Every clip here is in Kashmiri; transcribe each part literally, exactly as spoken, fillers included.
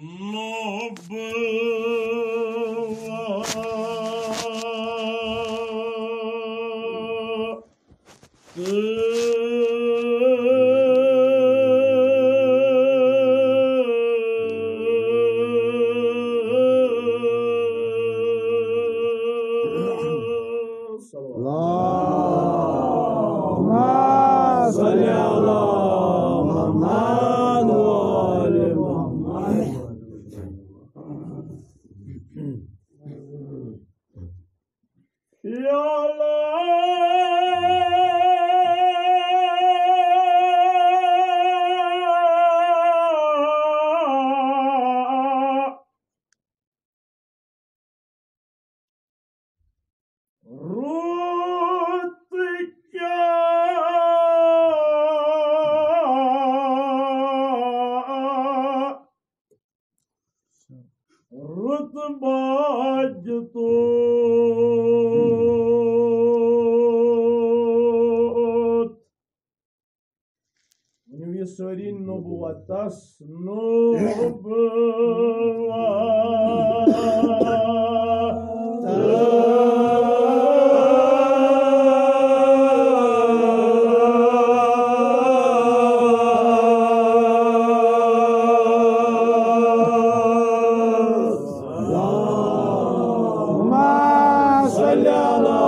نبوت. اللهم صل على محمد وآل محمد. يا الله. رُت کیٛاہ رُت باج توت۔ ؤنِو یہِ سٲری نبوتس نبوت۔ اللهم صل على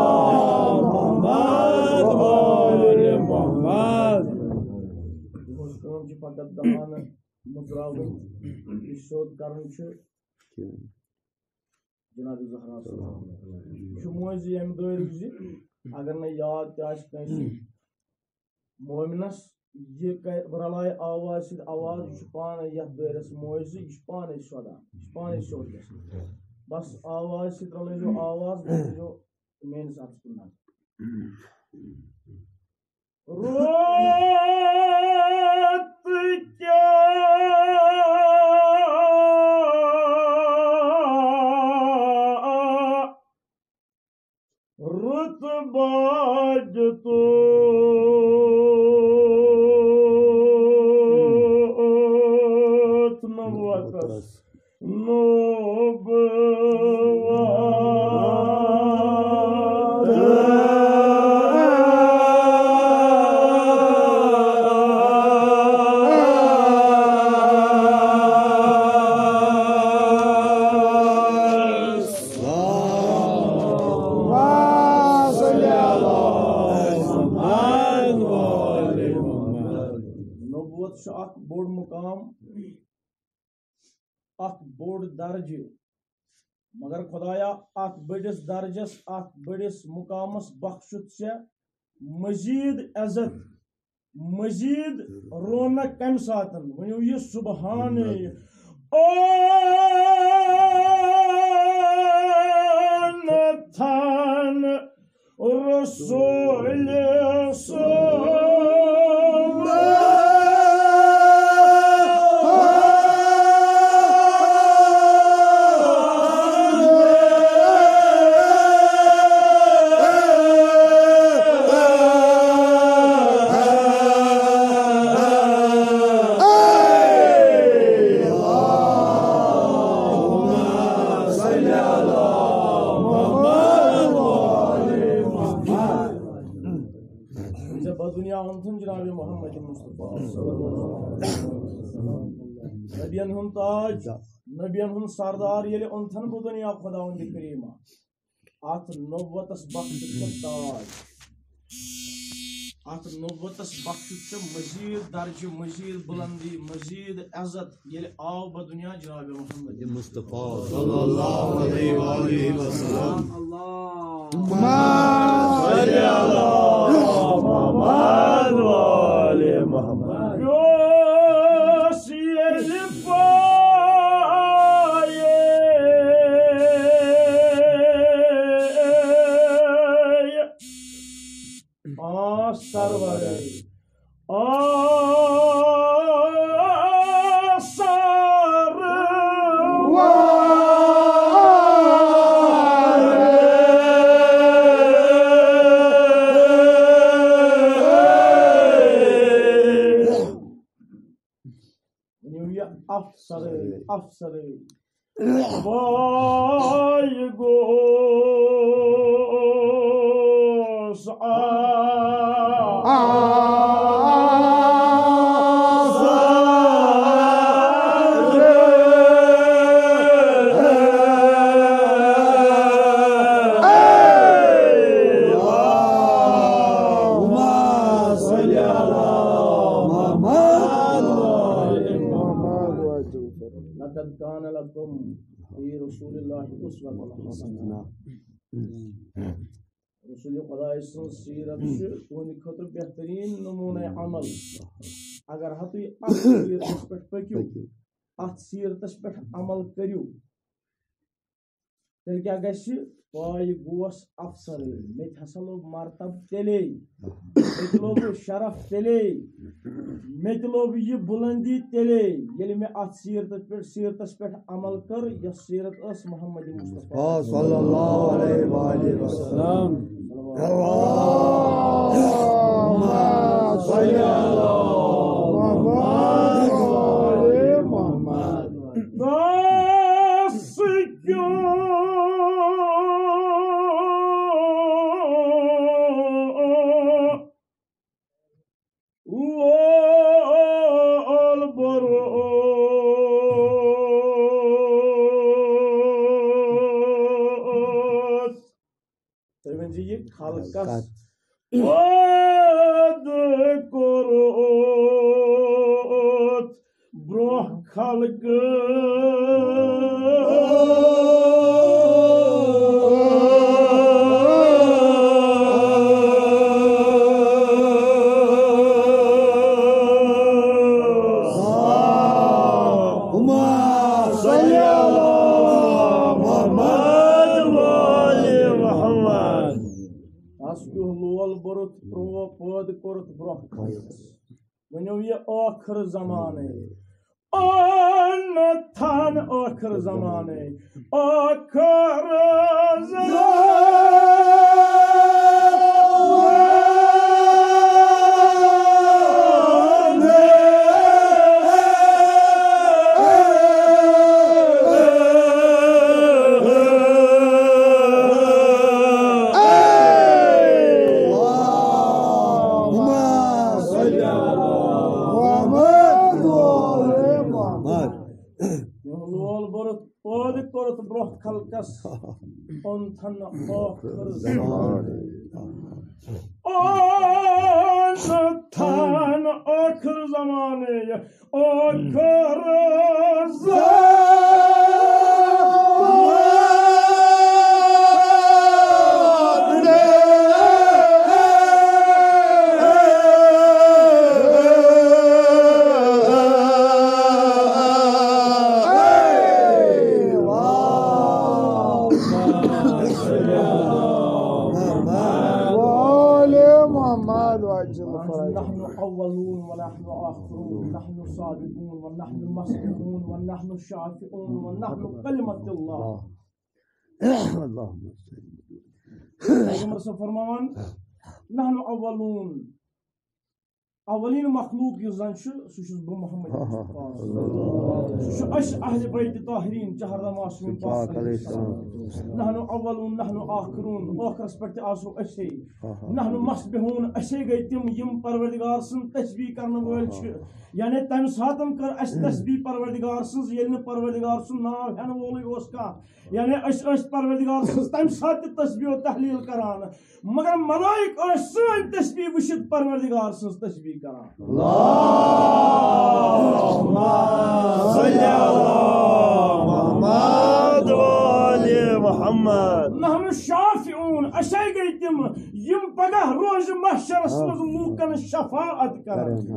محمد وآل محمد۔ یِہُس کٲم چھِ فقط دہانہٕ مُژراوٕنۍ، یہِ سیوٚد کرُن چھُ جناب زہرا صلی اللہ علیہ وسلم۔ یہِ چھُ موزِ ییٚمہِ دٲیرُک زِ اگر نہٕ یاد تہِ آسہِ کٲنٛسہِ مومنس، یہِ کرِ، بہٕ رلاوٕ آواز سۭتۍ آواز، یہِ چھُ پانے یتھ دٲیرس موزِ، یہِ چھُ پانے سیوٚد، یہِ چھُ پانے سیوٚد گژھان۔ بس آواز سۭتۍ رلٲوِو آواز، بس دیٖزیو میٲنِس اتھس کُن نظر۔ رُت کیٛاہ رُت باج توت۔ نبوتس نبوت۔ نبوت چھُ اکھ بوٚڑ مقام، اکھ بوٚڑ درجہٕ، مگر خدایا، اتھ بٔڑِس درجس، اتھ بٔڑِس مقامس بخشُتھ ژےٚ مزید عزت، مزید رونق۔ کمہِ ساتن؟ ؤنِو یہِ سبحان۔ او نتھن رسول صلی۔ ژےٚ بدُنیا اوٚنتھن جناب محمد مصطفیٰ۔ نبین ہُنٛد تاج، نبین ہُنٛد سردار ییٚلہِ اوٚنتھن بہٕ دُنیا خداوندِ کریٖمہ، اتھ نبوتس بخشُتھ ژےٚ تاج، اتھ نبوتس بخشُتھ ژےٚ مزید درجہٕ، مزید بلندی، مزید عزت۔ ییٚلہِ آو بہٕ دُنیا جناب محمد مصطفیٰ صلی اللہ علیہ وآلہ وسلم۔ اللہم صل علی محمد و آل محمد۔ یوس ییٚلہِ پایہِ آ سرورے، آ سرورے۔ افسرے۔ وای گوس لقد کان لکم فی رسول اللہ اسوۃ حسنہ۔ رسول خدائے سٕنٛز سیرت چھِ تُہنٛدِ خٲطرٕ بہتریٖن نموٗنَے عمل۔ اگر ہا تُہۍ اَتھ سیرتَس پٮ۪ٹھ پٔکِو، اَتھ سیرتَس پٮ۪ٹھ عمل کٔرِو، تیٚلہِ کیٛاہ گژھِ؟ پاے گوس افسرٕے، مےٚ تہِ ہسا لوٚب مرتب تیٚلے، مےٚ تہِ لوٚب شرف تیٚلے، مےٚ تہِ لوٚب یہِ بُلندی تیٚلے، ییٚلہِ مےٚ اتھ سیرتس پٮ۪ٹھ، سیرتس پٮ۪ٹھ عمل کٔر، یۄس سیرت ٲس محمد مصطفیٰ۔ آ، صلی اللہ علیہ وآلہ وسلم۔ اللہم صل علی محمد و آل محمد۔ بس کیوں لول بروت۔ تُہۍ ؤنۍ زِ یہِ خلقس پٲدٕ کوٚرُتھ برونٛہہ خلقہٕ۔ محمد وآل محمد۔ تس کیُتھ لول بوٚرُتھ، پرو پٲدٕ کوٚرُتھ برونٛہہ خلقس۔ ؤنِو یہِ ٲخر زمانَے۔ آن تھان ٲخر زمانَے۔ ٲخر زمانَے۔ محمد۔ میون لول بوٚرُتھ پٲدٕ کوٚرُتھ برونٛہہ خلقس، اوٚن تھن ٲخر زمانہٕ۔ اوٚن تھن ٲخر زمانہٕ، ٲخر زمانہٕ۔ محمد وآل محمد وعجل فرجهم۔ نحن أولون ونحن آخرون، نحن سابقون ونحن مسبقون ونحن شافعون ونحن كلمة الله۔ اللهم صل۔ پیغمبر صٲب فرماوان، نحن أولون، اولین مخلوق یُس زن چھُ، سُہ چھُس بہٕ محمد مصطفیٰ۔ سُہ چھُ اَسہِ اہل بیت طاہرین، چہر معصومین پاک علیہ السلام۔ نحن اولون، نحن آخرون، ٲخرس پٮ۪ٹھ تہِ آسو أسے۔ نحن مسبحون، أسے گٔے تِم یِم پروردگار سٕنٛز تسبیح کرن وٲلۍ چھِ۔ یعنی تمہِ ساتن کٔر اَسہِ تسبیح پروردگار سٕنٛز، ییٚلہِ نہٕ پروردگار سُنٛد ناو ہٮ۪نہٕ وولٕے اوس کانٛہہ۔ یعنی أسۍ ٲسۍ پروردگار سٕنٛز تمہِ ساتہٕ تہِ تسبیح و تحلیل کران۔ مگر ملائک ٲسۍ سٲنۍ تسبیح وٕچھِتھ پروردگار سٕنٛز تسبیح کران۔ اللہم صل علی محمد و آل محمد۔ نحن شافعون، أسے گٔے تِم یِم پگاہ روزِ محشرس منٛز لوٗکن شفاعت کرن۔ اللہم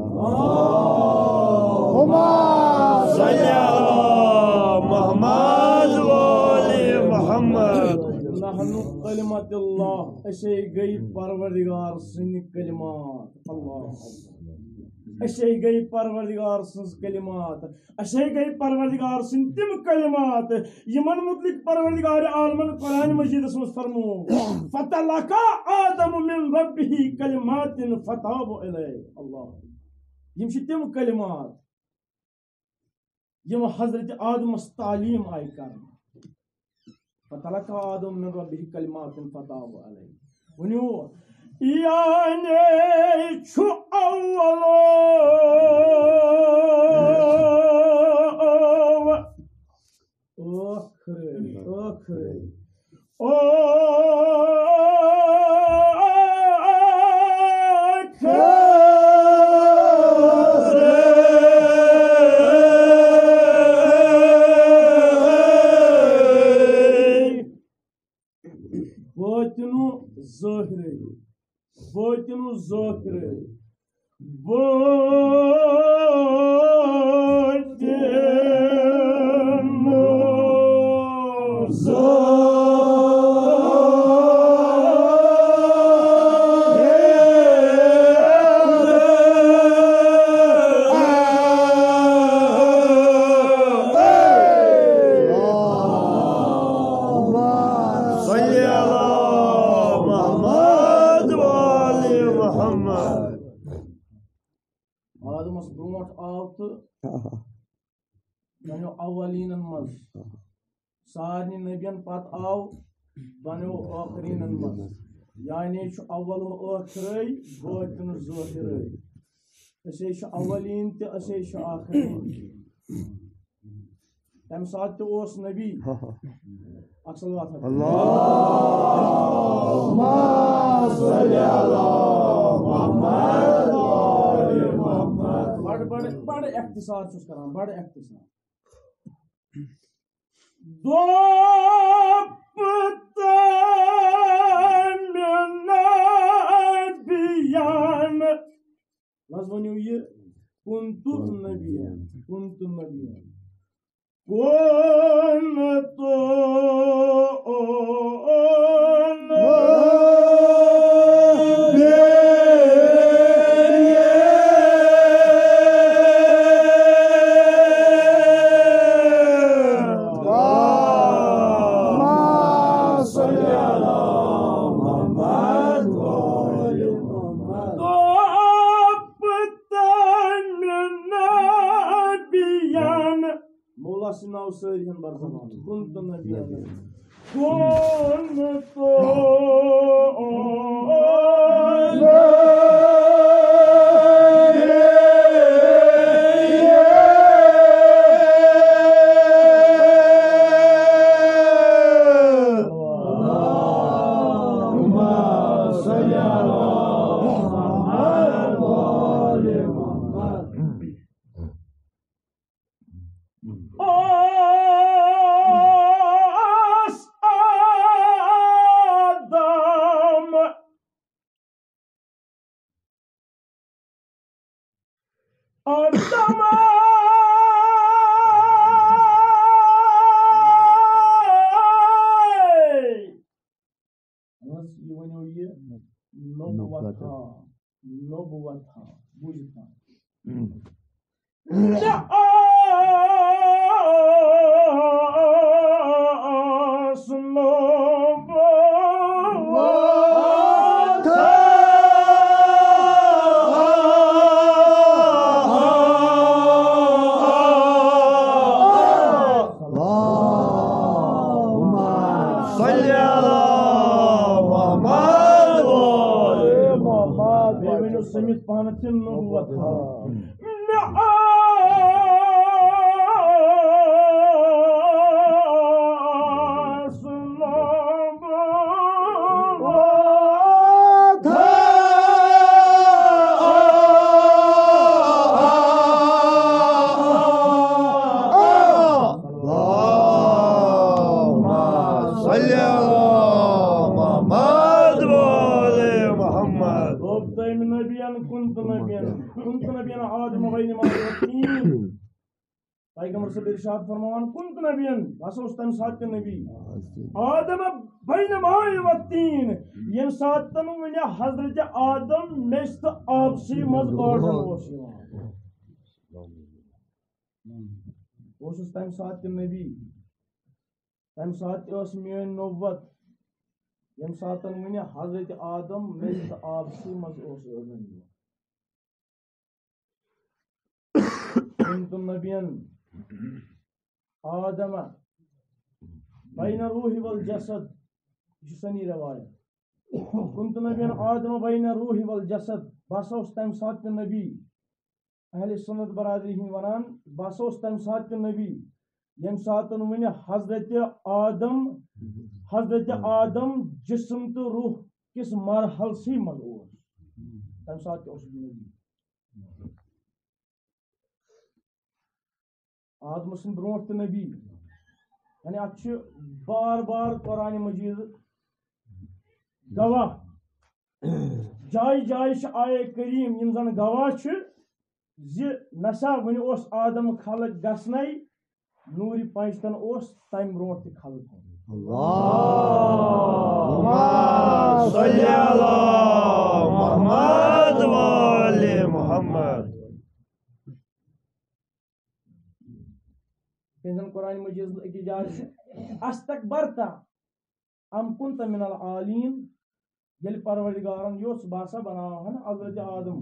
صل علی محمد و آل محمد۔ نحن کلمت اللہ، أسے گٔے پروردگار سٕنٛدۍ کلمات۔ اللہ اکبر۔ أسے گٔے پروردگار سٕنٛز کلمات۔ أسے گٔے پروردگار سٕنٛدۍ تِم کلمات، یِمن مُتعلِق پروردگار عالمن قرآن مجیدس منٛز فرموو، "فتلقى آدم من ربه كلمات فتاب عليه۔" اللہ۔ یِم چھِ تِم کلمات، یِم حضرت آدمس تعلیٖم آیہِ کرنہٕ۔ فتلقى آدم من ربه كلمات فتاب عليه۔ ؤنِو، یعنی چھُ اول ٲخرے، ٲخرے۔ باطن و ظاہر، باطن و ظاہر، باطن و ظاہر۔ صلی علی محمد و آل محمد۔ آدمس برونٹھ آو تہٕ بنیو اولینن منٛز۔ سارنٕے نبین پتہٕ آو، بنیو ٲخرینن منٛز۔ یعنی چھُ اول و ٲخرے، باطن و ظٲہرے۔ أسے چھِ اولین تہٕ أسے چھِ آخرین۔ تَمہِ ساتہٕ تہِ اوس نبی۔ اکھ صلوات ہا۔ اللہم صل علی محمد و آل محمد۔ بڑٕ، بڑٕ، بڑٕ اختصار چھُس کران، بڑٕ اختصار۔ دوٚپ تٔمۍ نبیَن۔ نہ حظ ؤنِو یہِ، كنت نبيا، كنت نبيا، كنت نبيا۔ اللهم صل على محمد وآل محمد۔ مولا سٕنٛدِ ناوٕ سٲری ہن بر زبان۔ كنت نبيا۔ كنت نبيا۔ اللهم صل على محمد وآل محمد۔ اوس آدم، آدم۔ یہِ ؤنِو یہِ نبوت۔ نبوت۔ بوٗزِو۔ اللهم صل على محمد وآل محمد۔ بیٚیہِ ؤنِو سٔمِتھ پانہٕ تہِ نبوت۔ اللهم صل على محمد وآل محمد۔ دوٚپ تٔمۍ نبیَن، كنت نبيا، كنت نبيا آدم بين الماء والطين۔ پیغمبر صٲب ارشاد فرماوان، كنت نبيا، بہٕ ہسا اوسُس تَمہِ ساتہٕ تہِ نبی۔ آدم بين الماء والطين، ییٚمہِ ساتہٕ وٕنہِ حضرت آدم میٚژِ تہٕ آبسٕے منٛز ٲٹھن اوس یِوان۔ بہٕ اوسُس تَمہِ ساتہٕ تہِ نبی، تَمہِ ساتہٕ تہِ ٲس میٛٲنۍ نبوت، ییٚمہِ ساتہٕ وٕنہِ حضرت آدم میٚژِ تہٕ آبسٕے منٛز اوس ٲٹھن یِوان۔ كنت نبيا، آدم بین روح والجسد، یہِ چھِ سنی روایت۔ كنت نبيا آدم بين روح والجسد، بہٕ ہسا اوسُس تَمہِ ساتہٕ تہِ نبی۔ اہل سنت برادری ہٕنٛدۍ ونان، بہٕ ہسا اوسُس تَمہِ ساتہٕ تہِ نبی، ییٚمہِ ساتہٕ وُنہِ حضرت آدم، حضرت آدم جسم تہٕ روح کِس مرحلسٕے منٛز اوس۔ تَمہِ ساتہٕ تہِ اوسُس بہٕ نبی۔ آدمہٕ سٕنٛدِ برونٛٹھ تہِ نبی۔ یعنی اتھ چھِ بار بار قرآن مجید گواہ۔ جایہِ جایہِ چھِ آیے کریم یِم زن گواہ چھِ زِ نسا وُنہِ اوس آدم خلق گژھنَے، نوٗرِ پنجتن اوس تمہِ برونٛٹھ تہِ خلق گوٚمُت۔ اللهم صل على محمد وآل محمد۔ ییٚلہِ زن قرآن مجیدس منٛز أکِس جایہِ چھُ، "استکبرت ام کنت من العالین"، ییٚلہِ پروردگارن یوٚژھ بہٕ ہسا بناوہن حضرت آدم۔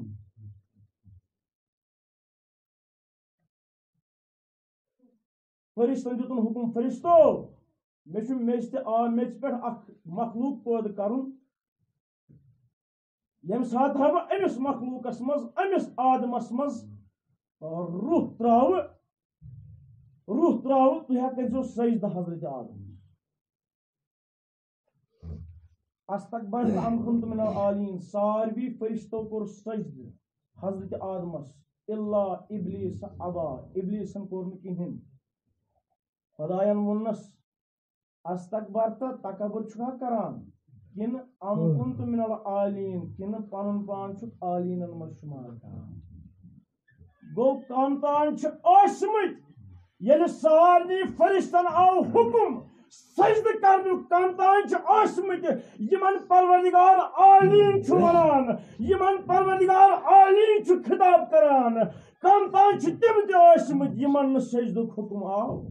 فرشتن دیُتن حکم، فرشتو، مےٚ چھُ میٚژِ تہِ آ-، میٚژِ پٮ۪ٹھ اکھ مخلوق پٲدٕ کرُن، ییٚمہِ ساتہٕ ہا بہٕ أمِس مخلوقس منٛز، أمِس آدمس منٛز روح تراوٕ، روح تراوٕ، تُہۍ ہا کٔرۍزیو سجدٕ حضرت آدم۔ استکبرت ام کنت من العالین، ساروی فرشتو کوٚر سجدٕ حضرت آدمس، الا ابلیس ابا، ابلیسن کوٚر نہٕ کِہیٖنۍ۔ خداین ووٚننس، استکبرت، تکبر چھُکھا کران؟ کِنہٕ ام کنت من العالین، کِنہٕ پنُن پان چھُکھ عالینن منٛز شُمار کران؟ گوٚو، کم تام چھِ ٲسمٕتۍ، ییٚلہِ سارنٕے فرشتن آو حکم سجدٕ کرنُک، کم تام چھِ ٲسمٕتۍ یِمن پروردگار عالین چھُ ونان، یِمن پروردگار عالین چھُ خطاب کران، کم تام چھِ تِم تہِ ٲسمٕتۍ یِمن نہٕ سجدُک حکم آو۔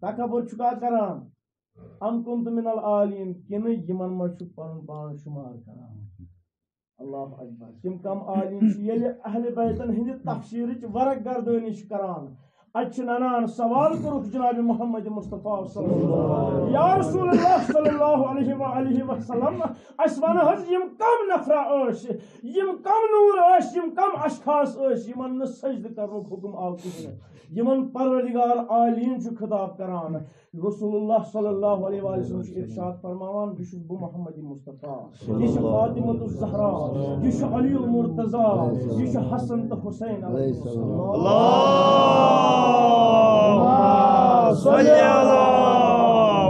تکبر چھُکھا کران؟ ام کنت من العالین، کِنہٕ یِمن منٛز چھُ پنُن پان شُمار کران؟ اللہ اکبر۔ تِم کم عالین چھِ، ییٚلہِ اہل بیتن ہٕنٛدِ تفسیرٕچ ورق گردٲنی چھِ کران، اتہِ چھِ ننان، سوال کوٚرُکھ جناب محمد مصطفیٰ صلی اللہ علیہ وسلم، یا رسول اللہ صلی اللہ علیہ وآلہ وسلم، اسہِ ون حظ، یِم کم نفرا ٲسۍ، یِم کم نور ٲسۍ، یِم کم اشخاص ٲسۍ، یِمن نہٕ سجدٕ کرنُک حکم آو کِہیٖنۍ، یِمن پروردگار عالین چھُ خطاب کران۔ رسول اللہ صلی اللہ علیہ وآلہ وسلم چھُ ارشاد فرماوان، یہِ چھُس بہٕ محمد مصطفیٰ، یہِ چھِ فاطمۃ الزہرا، یہِ چھُ علی المرتضیٰ، یہِ چھُ حسن تہٕ حسین علیہ السلام۔ اللہم صل علی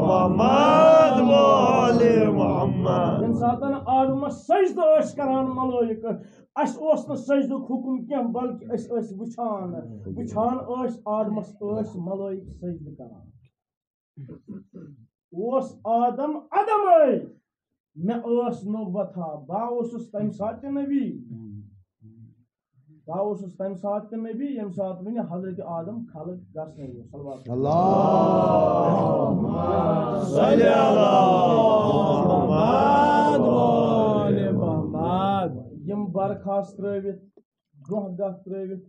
محمد و آل محمد۔ ییٚمہِ ساتَن آدمس سجدٕ ٲسۍ کران ملٲیکہٕ، اَسہِ اوس نہٕ سجدُک حکم کینٛہہ، بلکہِ أسۍ ٲسۍ وٕچھان، وٕچھان ٲسۍ آدمس ٲسۍ ملٲیک سجدٕ کران۔ اوس آدم عدمے، مےٚ ٲس نوبت ہا، بہٕ اوسُس تَمہِ ساتہٕ تہِ نبی۔ بہٕ اوسُس تَمہِ ساتہٕ تہِ نبی، ییٚمہِ ساتہٕ وٕنہِ حضرت آدم خلق گژھنَے اوس۔ صلوات۔ اللہم صل علی محمد و آل محمد۔ یِم برخاست ترٲوِتھ، برونٛہہ گتھ ترٲوِتھ،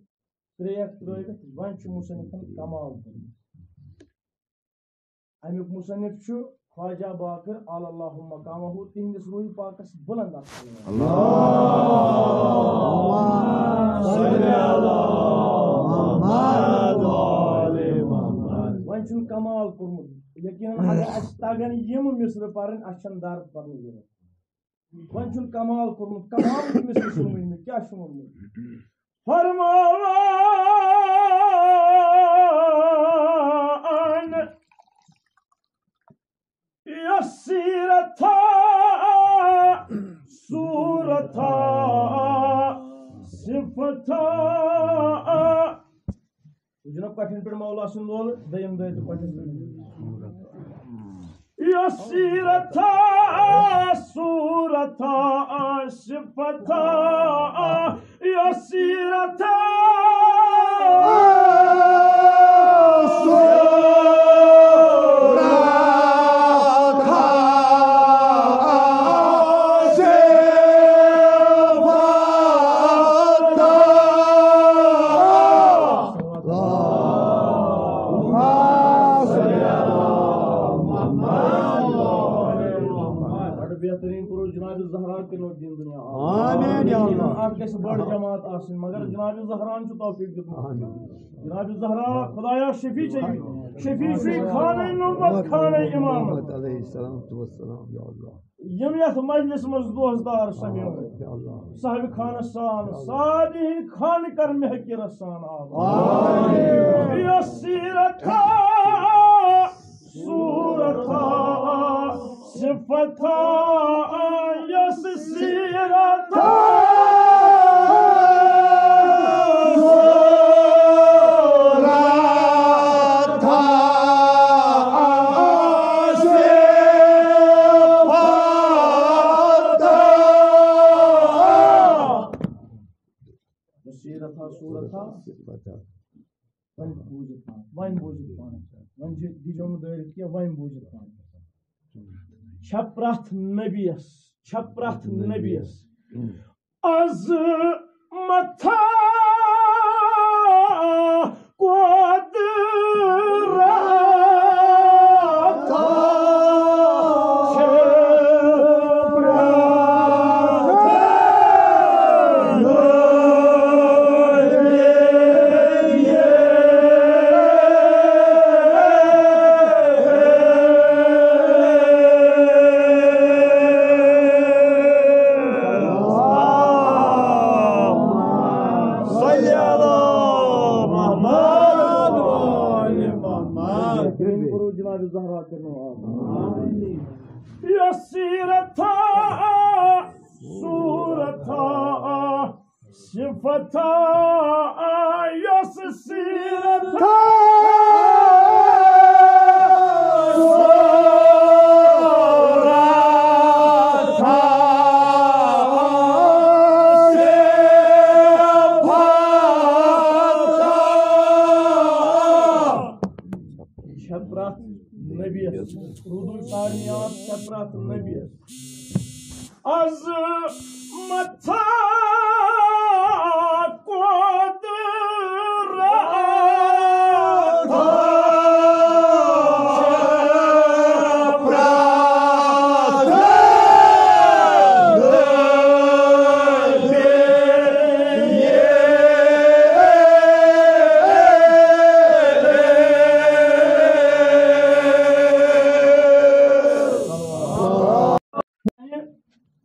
کرٛیک ترٲوِتھ، وۄنۍ چھُ مُصنِفن کمال کوٚرمُت۔ اَمیُک مُصنِف چھُ خواجہ باقر اعلی اللہ مقامہ، تِہنٛدِس روحِ پاکس بُلند آسمانس۔ اللہم صل علی محمد و آل محمد۔ وۄنۍ چھُنہٕ کمال کوٚرمُت۔ یقیناً اگر اَسہِ تگن یِم مصرٕ پرٕنۍ، اَسہِ چھَنہٕ درد پرنٕچ ضروٗرت۔ وۄنۍ چھُنہٕ کمال کوٚرمُت، کمال چھُ مصرٕ چھُنہٕ ؤنمُت، کیٛاہ چھُ ووٚنمُت؟ فرمان یا سیرتھا صورتھا صفتھا۔ وٕچھِو نا کۄٹھٮ۪ن پٮ۪ٹھ مولا سُنٛد لولہٕ، دوٚیِم دۄہ تہِ کۄٹھٮ۪ن پٮ۪ٹھ۔ یا سیرتھا صورتھا صفتھا، یا سیرتھا دین دنیا آباد۔ آمین یا اللہ۔ اتھ گژھِ بٔڑ جماعت آسٕنۍ، مگر جناب زہران چھُ توفیق دیُتمُت۔ آمین۔ جناب زہرا، خدایا شفیع چھے، شفیع چھُے خانہ نبوت، خانہ امامت۔ علیہ الصلوۃ والسلام، یا اللہ۔ یِم یتھ مجلس منٛز دوستدار سمیو، یا اللہ۔ صاحب خانہ سان، سارنٕے ہٕنٛدۍ خانہ کر مہکہِ رسان آباد۔ آمین۔ یۄس سیرت صورتا صفتا یۄس سیرتا صورتا صفتا۔ سیرتا صورتا۔ وۄنۍ بوٗزِتھ پانہٕ، وۄنۍ بوٗزِتھ پانہٕ، وۄنۍ چھِ، دیٖزیو نہٕ دٲرِتھ کینٛہہ، وۄنۍ بوٗزِتھ پانہٕ۔ چھےٚ پرٛٮ۪تھ نبیَس، چھےٚ پرٛٮ۪تھ نبیَس عظمتھا قدرتا۔ صلی علی محمد و آل محمد۔ یۄس سیرتا صورتا صفتا یۄس سیرتا صورتا صفتا۔ یہِ چھےٚ پرٛٮ۪تھ نبیَس، رودُل کاینات چھےٚ پرٛٮ۪تھ نبیَس۔ عظمتھا قدرتا۔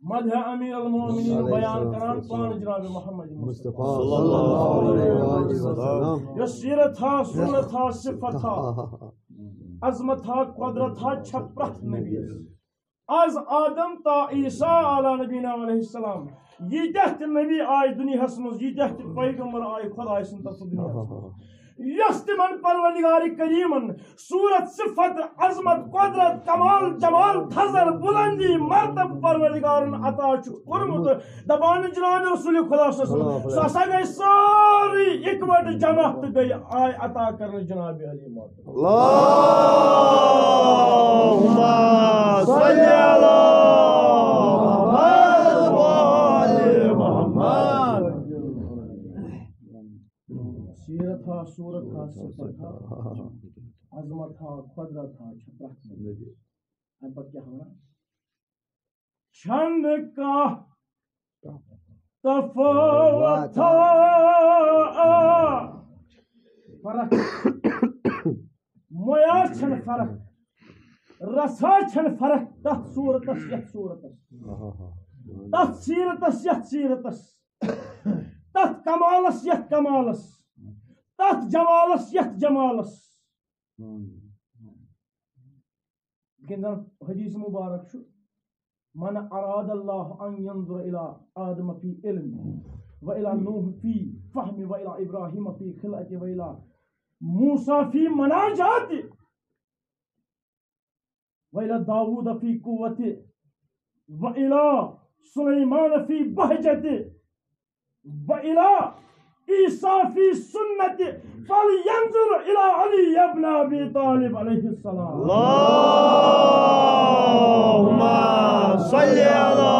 مدح امیر المومنین بیان کران پانہٕ جناب محمد مصطفیٰ۔ مصطفیٰ صلی اللہ علیہ وآلہ وسلم۔ یۄس سیرت ہا، سنت ہا، صفت ہا، عظمت ہا، قدرت ہا چھےٚ پرٛٮ۪تھ نبیَس۔ از آدم تا عیسیٰ علی نبینا علیہ السلام، ییٖتیٛاہ تہِ نبی آے دُنیاہَس منٛز، ییٖتیٛاہ تہِ پیغمبر آے خداے سٕنٛدِ طرفہٕ دُنیاہَس منٛز، یۄس تِمن پروردگار کریمن صورت، صفت، عظمت، قدرت، کمال، جمال، تھزر، بلندی، مرتب پروردگارن عطا چھُ کوٚرمُت، دپان جناب رسول خدا صلی اللہ علیہ وسلم، سُہ ہسا گٔے سٲرٕے اِکوٹہٕ جمع تہٕ گٔے آے عطا کرنہٕ جناب علی محمد۔ اللہم صل علی محمد و آل محمد۔ سیرت ہا، صورت ہا، صفت ہا، عظمت ہا، قدرت ہا، چھِ پرٛٮ۪تھ کانٛہہ۔ اَمہِ پتہٕ کیٛاہ وَنان؟ چھَنہٕ کانٛہہ تفاوت ہا۔ فرق۔ معیار چھَنہٕ فرق۔ رژھا چھَنہٕ فرق تَتھ صورتَس، یَتھ صورتَس۔ تَتھ سیرتَس، یَتھ سیرتَس۔ تَتھ کمالَس، یَتھ کمالَس۔ تَتھ جمالَس، یَتھ جمالَس۔ یِتھ کٔنۍ زَن حدیث مبارک چھُ، "من اراد اللہ ان ينظر الى آدم في علم، و الى نوح في فهم، و الى ابراہیم في خلعت، و الى موسیٰ في مناجات، و الى داود في قوت، و الى سلیمان في بهجت، و الى عیسیٰ في سنت، فلینظر الى علی ابن ابی طالب علیہ السلام۔" اللہم صل علی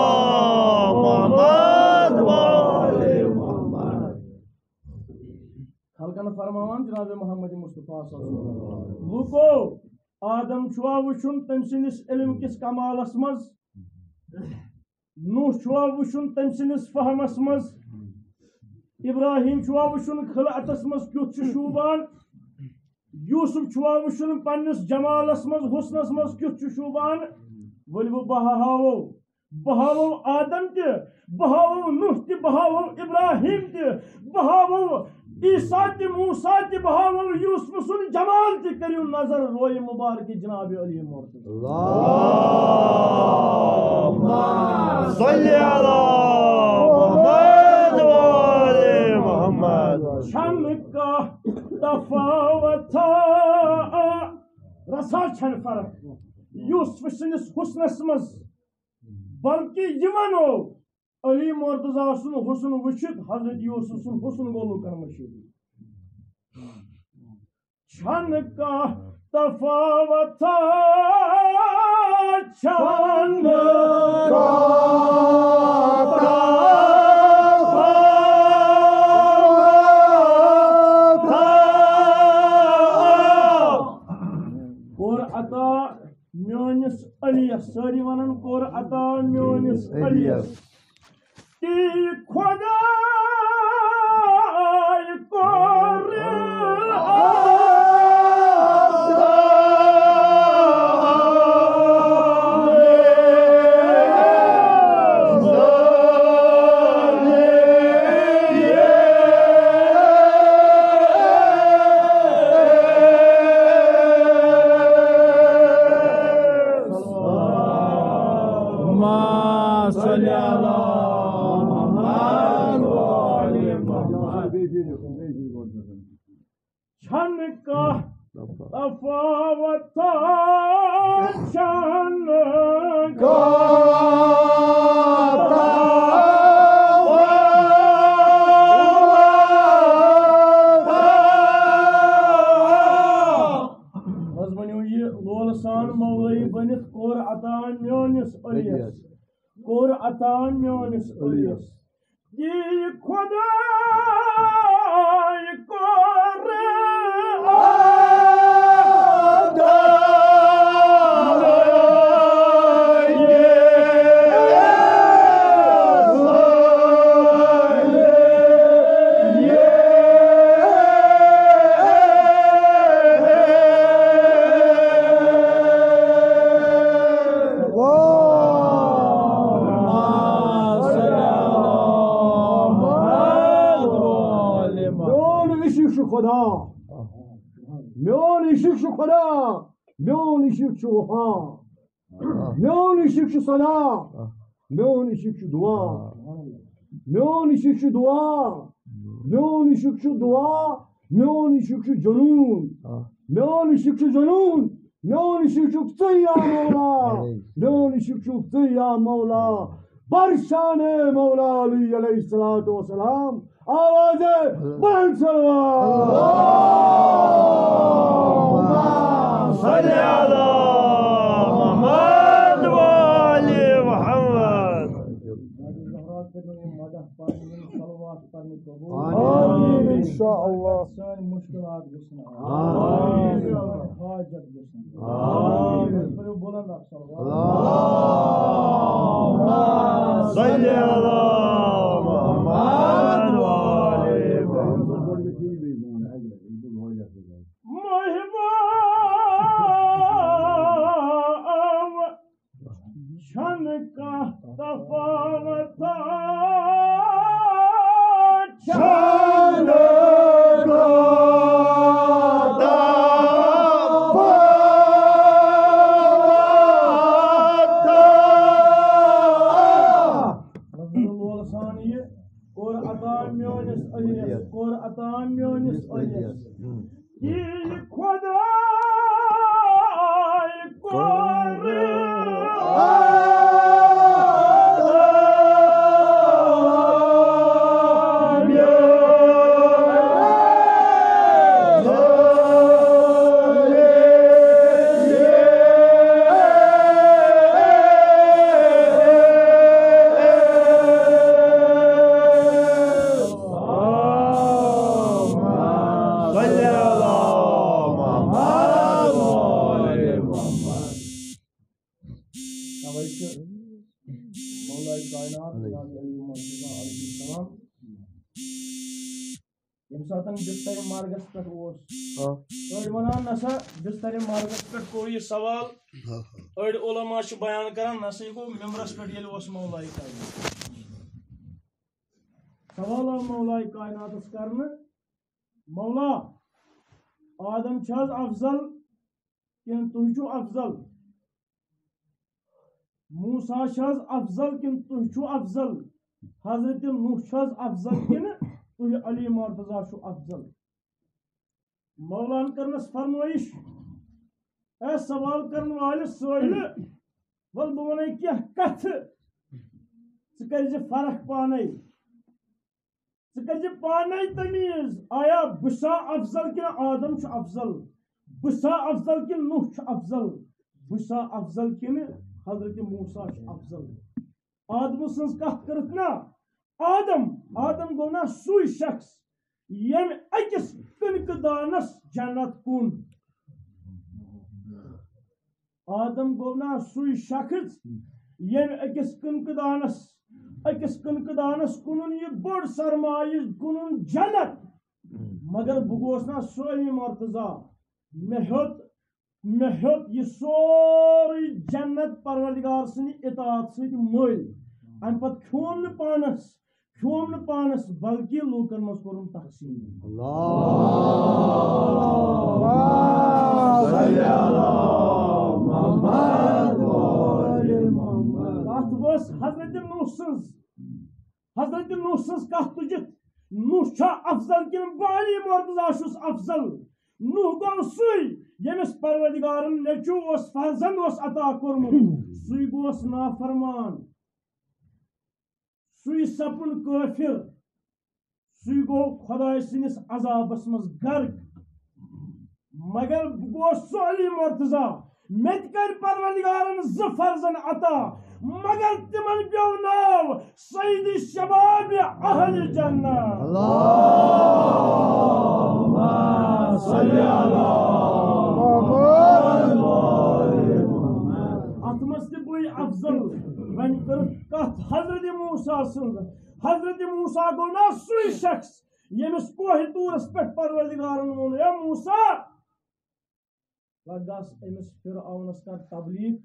محمد و آل محمد۔ خلقن فرماوان جناب محمد مصطفیٰ صلی اللہ علیہ وسلم، لوٗکو، آدم چھُوا وٕچھُن تٔمۍ سٕنٛدِس علم کِس کمالس منٛز؟ نوح چھُوا وٕچھُن تٔمۍ سٕنٛدِس فہمس منٛز، ابراہیم چھُوا وٕچھُن خلعتس منٛز کیُتھ چھُ شوٗبان، یوسف چھُوا وٕچھُن پننِس جمالس منٛز، حسنس منٛز کیُتھ چھُ شوٗبان؟ ؤلِو بہٕ ہاوو، بہٕ ہاوو آدم تہِ، بہٕ ہاوو نوح تہِ، بہٕ ہاوو ابراہیم تہِ، بہٕ ہاوو عیسیٰ تہِ، موسیٰ تہِ، بہٕ ہاوو یوسف سُنٛد جمال تہِ۔ کٔرِو نظر رویہِ مبارکہِ جناب علی مرتضی۔ اللہم صل علی محمد و آل محمد۔ چھنہٕ کانٛہہ تفاوتھا، رژھا چھنہٕ فرق یوسف سٕنٛدِس حسنس منٛز، بلکہ یہِ ونو علی مرتضیٰ سُنٛد حسن وٕچھِتھ حضرت یوسف سُنٛد حسن گوٚو لُکن مشہوٗر۔ چھنہٕ کانٛہہ تفاوتھا، چھنہٕ کانٛہہ تفاوتھا۔ کوٚر عطا میٲنِس علیَس، سٲری ونان کوٚر عطا میٲنِس علیَس۔ تی خداے کوٚر عطا۔ اللهم صل على محمد وآل محمد۔ چھنہٕ کانٛہہ تفاوتھا، چھنہٕ کانٛہہ تفاوتھا۔ حض ؤنِو یہِ لولہٕ سان مولٲیی بٔنِتھ، کوٚر عطا میٲنِس علیَس، کوٚر عطا میٲنِس علیَس۔ یہِ خداے کوٚر عطا۔ میون عشق چھُ خدا، میون عشق چھُ خدا، میون عشق چھُ وفا، میون عشق چھُ صدا، میون عشق چھُ دعا، میون عشق چھُ دعا، میون عشق چھُ دعا، میون عشق چھُ جنون، میون عشق چھُ جنون، میون عشق چھُکھ ژٕے یا مولا، میون عشق چھُکھ ژٕے یا مولا۔ بر شان مولا علی علیہ الصلوۃ والسلام آواز بلند صلوات۔ اللهم صل على محمد وآل محمد۔ آمین۔ ان شاء اللہ۔ سٲنۍ مُشکِلات گٔژھۍ نہٕ آمین۔ حاجت گٔژھۍ نہٕ آمین۔ پٔرِو بُلند اکھ صلوات۔ اللهم صل على محمد وآل محمد۔ مہمان چھنہٕ کانٛہہ تفاوتھا، چھنہٕ کانٛہہ تفاوتھا۔ لول سان بستر مرگس پٮ۪ٹھ اوس۔ آ۔ أڑۍ ونان نسا بستر مرگس پٮ۪ٹھ کوٚر یہِ سوال۔ آ۔ أڑۍ علماء چھِ بیان کران نسا یہِ گوٚو ممبرس پٮ۪ٹھ ییٚلہِ اوس مولائے کائنات۔ سوال آو مولائے کائناتس کرنہٕ، مولا، آدم چھا حظ افضل کِنہٕ تُہۍ چھِو افضل؟ موسیٰ چھِ حظ افضل کِنہٕ تُہۍ چھِو افضل؟ حضرت نوح چھِ حظ افضل کِنہٕ تُہۍ علی مرتضیٰ چھِو افضل؟ مولان کٔرنَس فرمٲیِش، اے سوال کرن والہِ سٲیلہٕ، وَل بہٕ وَنَے کینٛہہ کَتھٕ، ژٕ کٔرۍ زِ فرق پانَے۔ ژٕ کٔرۍ زِ پانے تمیٖز، آیا بہٕ چھُسا افضل کِنہٕ آدم چھُ افضل؟ بہٕ چھُسا افضل کِنہٕ نوح چھُ افضل؟ بہٕ چھُسا افضل کِنہٕ حضرت موسیٰ چھُ افضل؟ آدمہٕ سٕنٛز کتھ کٔرٕکھ نا؟ آدم، آدم گوٚو نا سُے شخص ییٚمۍ أکِس کٕنکہٕ دانس جنت کُن؟ آدم گوٚو نا سُے شخص ییٚمۍ أکِس کٕنکہٕ دانس، أکِس کٕنکہٕ دانس کُنُن یہِ بوٚڑ سرمایہِ، کُنُن جنت؟ مگر بہٕ گوس نا سُہ علی مرتضیٰ، مےٚ ہیوٚت، مےٚ ہیوٚت یہِ سورُے جنت پروردگار سٕنٛدِ اطاعت سۭتۍ مٔلۍ۔ امہِ پتہٕ کھیوم نہٕ پانس، کھیوم نہٕ پانس، بلکہِ لوٗکن منٛز کوٚرُم تقسیٖم۔ اللہم صل علی محمد و آل محمد۔ کتھ ؤژھ حضرت نوح سٕنٛز، حضرت نوح سٕنٛز کتھ تُجِتھ، نوح چھا افضل کِنہٕ بہٕ علی مرتضیٰ چھُس افضل؟ نوح گوٚو سُے ییٚمِس پروردگارن نیٚچوٗ اوس، فرزند اوس عطا کوٚرمُت، سُے گوس نافرمان۔ سُے سپُن کٲفِر، سُے گوٚو خۄداے سٕنٛدِس عذابس منٛز غرق۔ مگر بہٕ گوس سُہ علی مرتضیٰ، مےٚ تہِ کٔرۍ پروردگارن زٕ فرزند عطا، مگر تِمن پیوٚو ناو سید شباب اہل جنت۔ اللہم صل علی محمد۔ اتھ منٛز تہِ گوٚو افضل۔ وۄنۍ کٔرٕکھ کتھ حضرت موسیٰ سٕنٛز۔ حضرت موسیٰ گوٚو نا سُے شخص ییٚمِس کوہ طورس پٮ۪ٹھ پروردگارن ووٚن، اے موسیٰ، لگ گژھ أمِس فرعونس کر تبلیغ،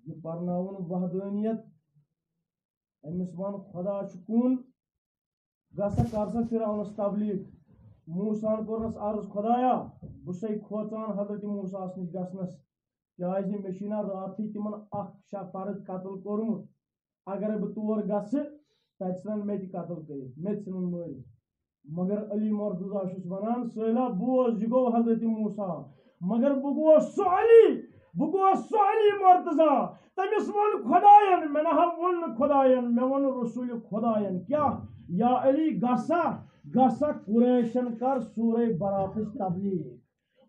یہِ پرناوُن وحدانیت، أمِس وَن خۄدا چھُ کُن، گژھ سا کر سا فرعونس تبلیغ۔ موسیٰ ہن کوٚرنس عرض، خۄدایا، بہٕ چھُسے کھوژان حضرت موسیٰ ہس نِش گژھنس، کیازِ مےٚ چھُے نا راتھٕے تِمن اکھ شا فرد قتل کوٚرمُت۔ اگرے بہٕ تور گژھٕ، تتہِ ژھٕنن مےٚ تہِ قتل کٔرِتھ، مےٚ تہِ ژھٕنن مٲرِتھ۔ مگر علی مرتضیٰ چھُس ونان، سٲیلا بوز، یہِ گوٚو حضرت موسیٰ، مگر بہٕ گوس سُہ علی، بہٕ گوس سُہ علی مرتضیٰ، تٔمِس ووٚن خۄداین، مےٚ نہ حظ ووٚن نہٕ خۄداین، مےٚ ووٚن رسول خۄداین۔ کیٛاہ؟ یا علی، گژھ سا، گژھ سا قریشن کر سورہ براتٕچ تبلیغ۔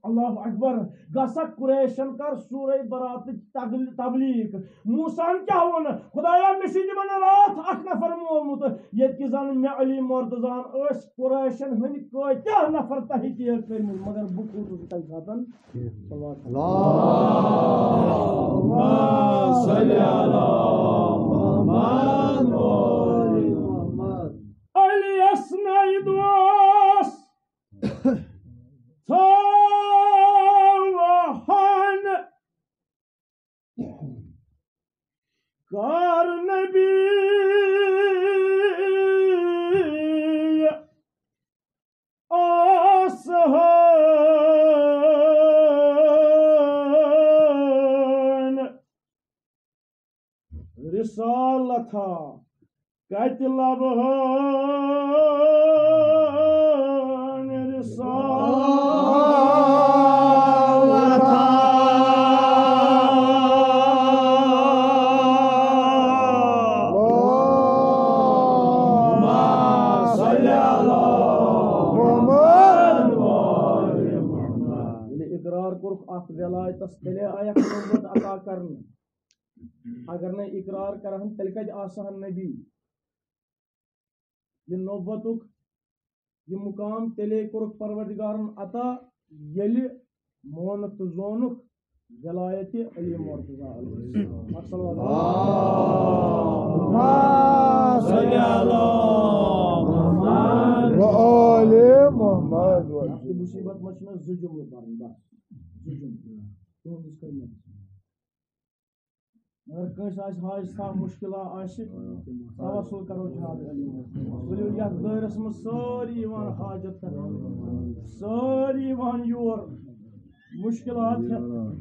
اللہ اکبر۔ گژھ سا قریشن کر سورہ براتٕچ تگل-، تبلیغ۔ موسیٰ ہن کیٛاہ ووٚن؟ خۄدایا، مےٚ چھُے تِمن راتھ اکھ نفر مولمُت، ییٚتہِ کہِ زن مےٚ علی مرتضیٰ ہن ٲسۍ قریشن ہٕنٛدۍ کۭتیاہ نفر تحقیق کٔرمٕتۍ، مگر بہٕ کھوٗژُس تمہِ ساتن۔ اللہم صل علی محمد و آل محمد۔ علی یس ناوِ دوس تھاوہن کار نبی آسہن۔ رسالتھا کتہِ لبہن رسالتھا۔ ییٚلہِ اقرار کوٚرُکھ اتھ ولایتس، تیٚلے آیکھ نبوت عطا کرنہٕ۔ اگر نہٕ اقرار کرہن، تیٚلہِ کتہِ آسہٕ ہن نبی؟ یہِ نبوتُک یہِ مقام تیٚلے کوٚرُکھ پروردگارن عطا، ییٚلہِ مونُکھ تہٕ زونُکھ ولایت علی مرتضیٰ علیہ السلام۔ السلام علیکم۔ اللہم صل علی وآل محمد۔ اَتھ مُصیٖبت منٛز چھِ مےٚ زٕ جُملہٕ پَرٕنۍ، بَس۔ زٕ جُملہٕ۔ تُہٕنٛدِس خدمتس منٛز۔ اگر کٲنٛسہِ آسہِ حاجت کانٛہہ مُشکِلا آسہِ، توسل کرو جناب علی۔ ؤلِو یتھ دٲیرس منٛز سٲری یِوان حاجت کرنہٕ، سٲری یِوان یور مُشکِلات ہٮ۪تھ،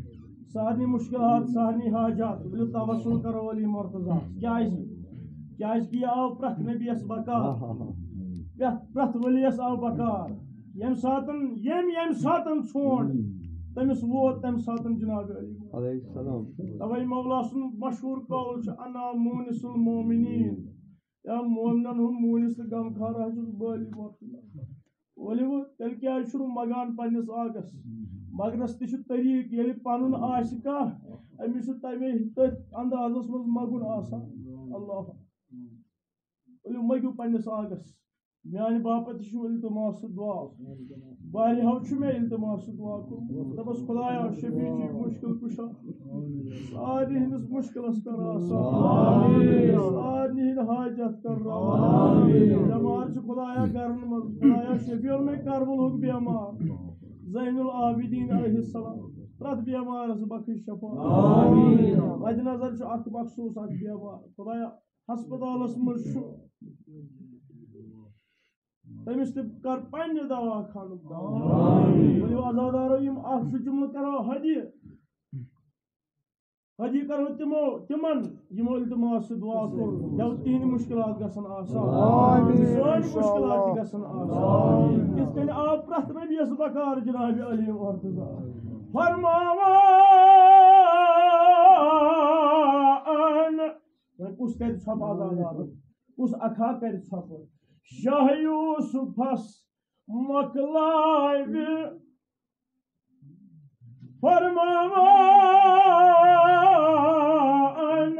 سارنٕے مُشکِلات، سارنٕے حاجات۔ ؤلِو توسل کرو علی مرتضیٰ۔ کیازِ؟ کیازِ کہِ یہِ آو پرٛٮ۪تھ نبیَس بکار، پرٛٮ۪تھ، پرٛٮ۪تھ ؤلیَس آو بکار۔ ییٚمہِ ساتن، ییٚمہِ، ییٚمہِ ساتن ژھونٛڈ تٔمِس ووت، تَمہِ ساتن جناب علی۔ علیہ السلام۔ توے مولا سُنٛد مشہوٗر قول چھُ، "انا مونس المومنین"، یا مومنن ہُنٛد مونس تہٕ غمخار ہا چھُس بہٕ علی مرتضیٰ۔ ؤلِو، تیٚلہِ کیٛازِ چھُنہٕ مگان پننِس آقس؟ مگنس تہِ چھُ طریٖق، ییٚلہِ پنُن آسہِ کانٛہہ، أمِس چھُ تمے تٔتھۍ اندازس منٛز مگُن آسان۔ اللہ۔ ؤلِو، مٔنٛگِو پننِس آقس۔ میانہِ باپتھ تہِ چھُ التماس تہٕ دعا۔ واریاہو چھُ مےٚ التماس تہٕ دعا کوٚرمُت۔ دَپس، خدایا، شفیع چھُے مُشکِل کُشا۔ سارنٕے ہٕنٛدِس مُشکِلس کر آسان۔ آمین۔ سارنٕے ہٕنٛدۍ حاجت کر روا۔ آمین۔ بٮ۪مار چھِ خدایا گرن منٛز۔ خدایا، شفیع میں کربلہُک بٮ۪مار۔ زین العابدین علیہ السلام۔ پرٛٮ۪تھ بٮ۪مارس بخش شفا۔ آمین۔ مدِ نظر چھُ اکھ مخصوٗص اکھ بٮ۪مار۔ خدایا، ہسپتالس منٛز چھُ، تٔمِس تہِ کر پننہِ دوا خانُک دوا۔ آمین۔ ؤلِو عزادارو، یِم اکھ زٕ جملہٕ کرو ہدیہِ۔ ہدیہِ کرو تِمو، تِمن یِمو التماس سۭتۍ دعا کوٚر، یَوٕ تِہِنٛدۍ مُشکِلات گژھن آسان۔ آمین۔ سٲنۍ مُشکِلات تہِ گژھن آسان۔ آمین۔ یِتھ کٔنۍ آو پرٛٮ۪تھ نبیَس بکار جناب علی مرتضیٰ۔ فرماوان وۄنۍ کُس کرِ ژھۄپہٕ عزادارن؟ کُس اکھا کرِ ژھۄپہٕ؟ شاہ یوسفس مۄکلاوِ فرماوان،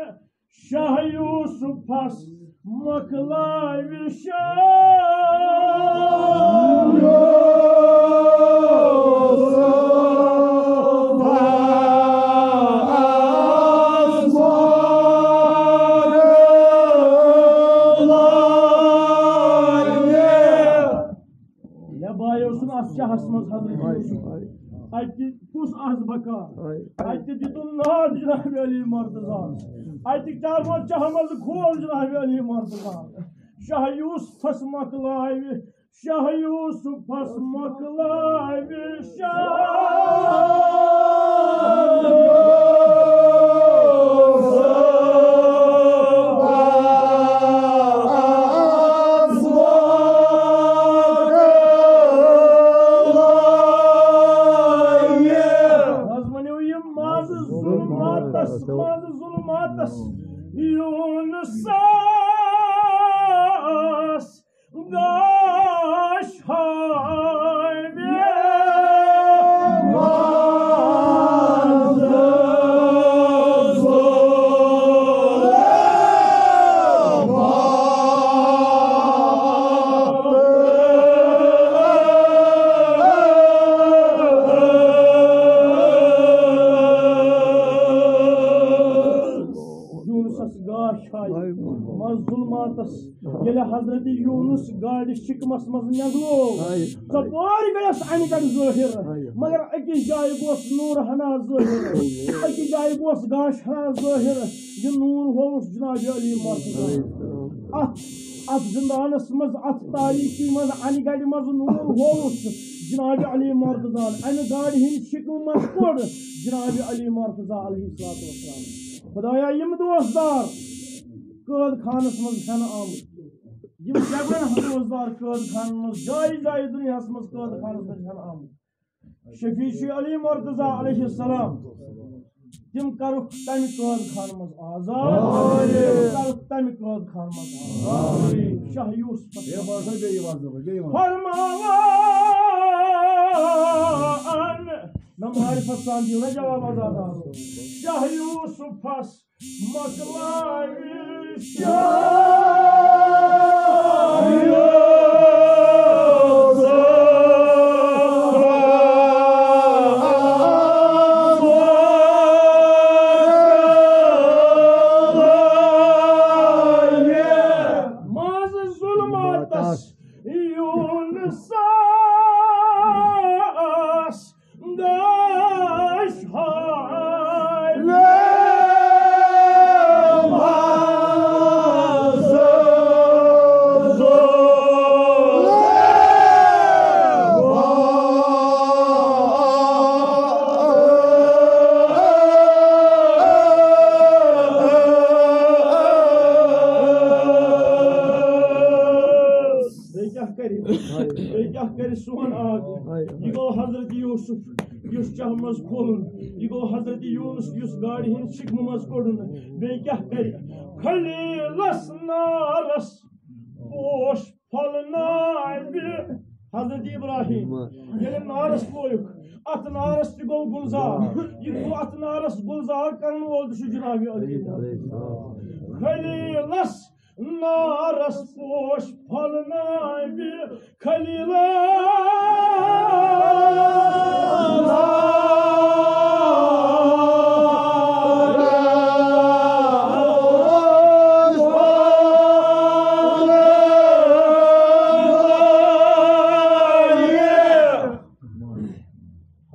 شاہ یوسفس مۄکلاوِ شاہ مےٚ بایو سُنٛد اَتھ شاہس منٛز حضرت یوسف۔ اَتہِ کُس آز بکار؟ اَتہِ دیُتُن ناد جناب علی مرتضیٰ۔ اَتہِ چاہمہ، چاہمہ زٕ کھول جناب علی مرتضیٰ۔ شاہ یوسفس مۄکلاوِ، شاہ یوسفس مۄکلاوِ شاہ۔ آز ؤنِو یہِ منٛزٕ ظُلماتس، منٛزٕ ظُلماتس، یوٗنسس گاش ہاوِ۔ یوٗنسس گاش ہاوِ۔ منٛز ظُلماتس، ییٚلہِ حضرت یوٗنس گاڈِ شِکمس منٛز نٮ۪نٛگلوو، ہاے۔ ژۄپٲرۍ گٔیس انہِ گٹہِ ظٲہِر، ہاے۔ مگر أکِس جایہِ گوس نوٗر ہنا ظٲہِر، أکِس جایہِ گوس گاش ہنا ظٲہِر۔ یہِ نوٗر ہووُس جناب علی مرتضیٰ۔ ہاے۔ اتھ، اتھ زندانس منٛز، اتھ تاریکی منٛز، انہِ گٹہِ منٛز نوٗر ہووُس جناب علی مرتضیٰ۔ امہِ گاڈِ ہٕنٛدِ شِکمہٕ منٛز کوٚڑ جناب علی مرتضیٰ علیہ الصلوۃ والسلام۔ خدایا، یِم دوستدار قٲد خانس منٛز ہٮ۪نہٕ آمٕتۍ، یِم جبرن دوستدار قٲد خانن منٛز، جایہِ جایہِ دُنیاہس منٛز قٲد خانس منٛز ہٮ۪نہٕ آمٕتۍ، شفیع چھُ علی مرتضیٰ علیہ السلام، تِم کرُکھ تمہِ قٲد خانہٕ منٛز آزاد، آمین۔ تِم کرُکھ تمہِ قٲد خانہٕ منٛز آزاد۔ آمین۔ شاہ یوسف۔ بیٚیہِ وَن سا، بیٚیہِ وَن سا، بیٚیہِ وَن۔ فرماوان، نہ معرفت سان دِیِو نہ جواب عزادارو۔ شاہ یوسفس مۄکلاوِ شاہ۔ منٛزٕ ظُلماتس یوٗ یہِ گوٚو حضرت یوسف، یُس چاہہِ منٛز کھولُن۔ یہِ گوٚو حضرت یونس، یُس گاڈِ ہٕنٛدِ شِکمہٕ منٛز کوٚڑُن۔ بیٚیہِ کیٛاہ کرِ؟ خلیلس نارس پوش پھۄلناوِ۔ حضرت ابراہیم ییٚلہِ نارس لویُکھ، اتھ نارس تہِ گوٚو گُلزار۔ یہِ گوٚو اتھ نارس گُلزار کرن وول تہِ چھُ جناب علی۔ خلیلس نارس پوش پھۄلناوِ خلیلس۔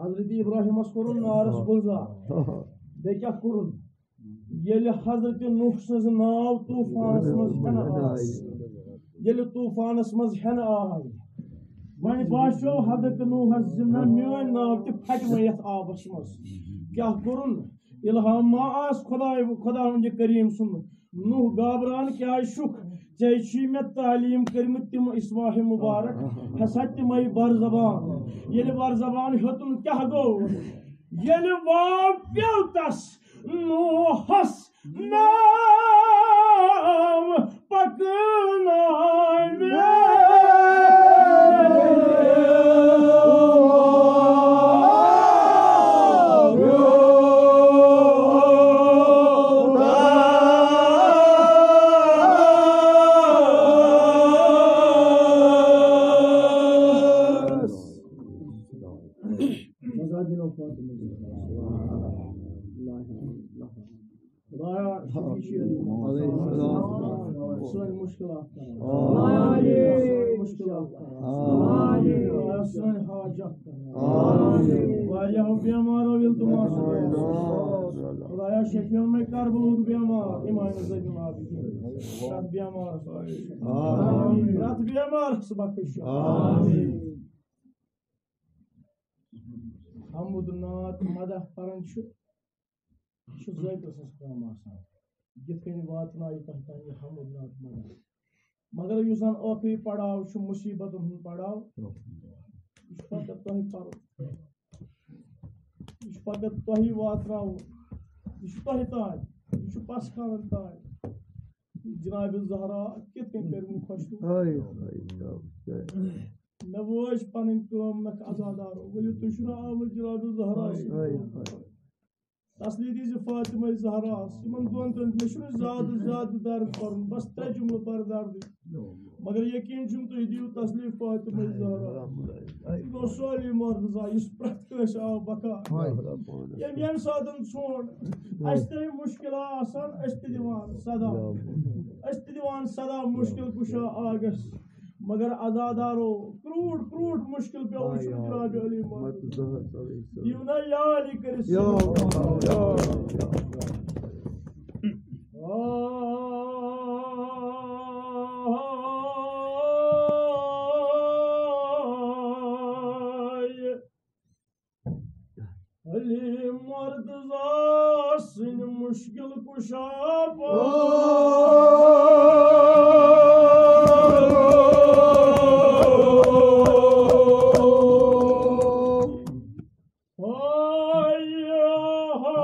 حضرت ابراہیمس کوٚرُن نارس گُلزار۔ بیٚیہِ کیٛاہ کوٚرُن؟ ییٚلہِ حضرت نوح سٕنٛز ناو طوفانس منٛز ہٮ۪نہٕ آے، ییٚلہِ طوفانس منٛز ہٮ۪نہٕ آے، وۄنۍ باسیو حضرت نوحس زِ نہ، میٲنۍ ناو تہِ پھٹہِ وۄنۍ یتھ آبس منٛز۔ کیٛاہ کوٚرُن؟ الہام ما آس خداے، خداوند کریم سُنٛد؟ نوح گابران کیٛازِ چھُکھ؟ ژےٚ چھُے مےٚ تعلیٖم کٔرمٕتۍ تِم اسماعیل مبارک، ہسا تِمے بر زبان۔ ییٚلہِ بر زبان ہیوٚتُن کیٛاہ گوٚو؟ ییٚلہِ واو پیوٚو تس، نوحس ناو پکناوِ۔ خدایا، شفیع شیرین۔ علیہ السلام۔ سٲنۍ مُشکِلات کر۔ آمین۔ سٲنۍ مُشکِلات کر۔ آمین۔ خدایا، سٲنۍ حاجت کر۔ آمین۔ واریاہو بیمارو ییٚلہِ تِم آسن۔ خدایا، شفیع میں کربلُک بیمار، امام زین العابدین۔ تتھ بیمارس۔ آمین۔ تتھ بیمارس بخش۔ آمین۔ حمد نعت مدح پران چھُ، یہِ چھُ ذٲکِر سٕنٛز کٲم آسان۔ یِتھ کٔنۍ واتنایہِ تۄہہِ تام یہِ حمد نعت مدح۔ مگر یُس زن ٲخری پڑاو چھُ، مُصیبتن ہُنٛد پڑاو، یہِ چھُ فقط تۄہہِ پرُن۔ یہِ چھُ فقط تۄہہِ واتناوُن۔ یہِ چھُ تۄہہِ تام، یہِ چھُ پسخانن تام۔ جناب زہرا کِتھ کٔنۍ کٔرِو خۄش تُہۍ؟ آے، آے، آے۔ مےٚ وٲج پنٕنۍ کٲم نکھ عزادارو۔ ؤلِو، تُہۍ چھِو نہٕ آمٕتۍ جناب زہرا سۭتۍ۔ آے، آے۔ تسلی دیٖزِ فاطمہ زہراہس۔ یِمن دۄن ترٛٮ۪ن، مےٚ چھُنہٕ زیادٕ، زیادٕ درد پرُن، بس ترٛےٚ جملہٕ پر دردٕے۔ مگر یقین چھُم تُہۍ دِیِو تسلی فاطمہ زہرا۔ یہِ گوٚو سورُے مرتضی، یُس پرٛٮ۪تھ کٲنٛسہِ آو بکار۔ ییٚمہِ، ییٚمہِ ساتہٕ ژھونٛڈ، اَسہِ تہِ مُشکِلات آسان، أسۍ تہِ دِوان صدا۔ أسۍ تہِ دِوان صدا مُشکِل کُشا آگس۔ مگر عزادارو، کرٛوٗٹھ، کرٛوٗٹھ مُشکِل پیوٚو وٕچھُن جناب علی محمد۔ یِیِو نا یا علی کٔرِتھ۔ یا اللہ، یا اللہ۔ علی مرتضی سٕنٛدۍ مُشکِل کُشا پٲٹھۍ۔ ہاے، ہاے۔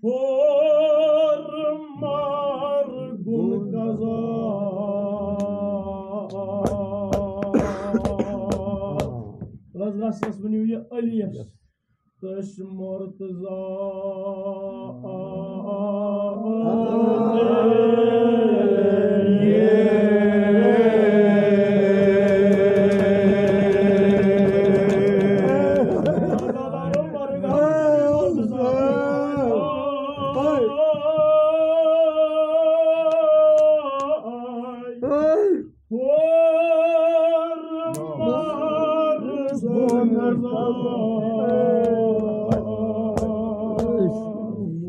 ہور مار گُن قضا۔ رز رس رس ؤنِو یہِ علیَس۔ تٔسۍ مرتضی۔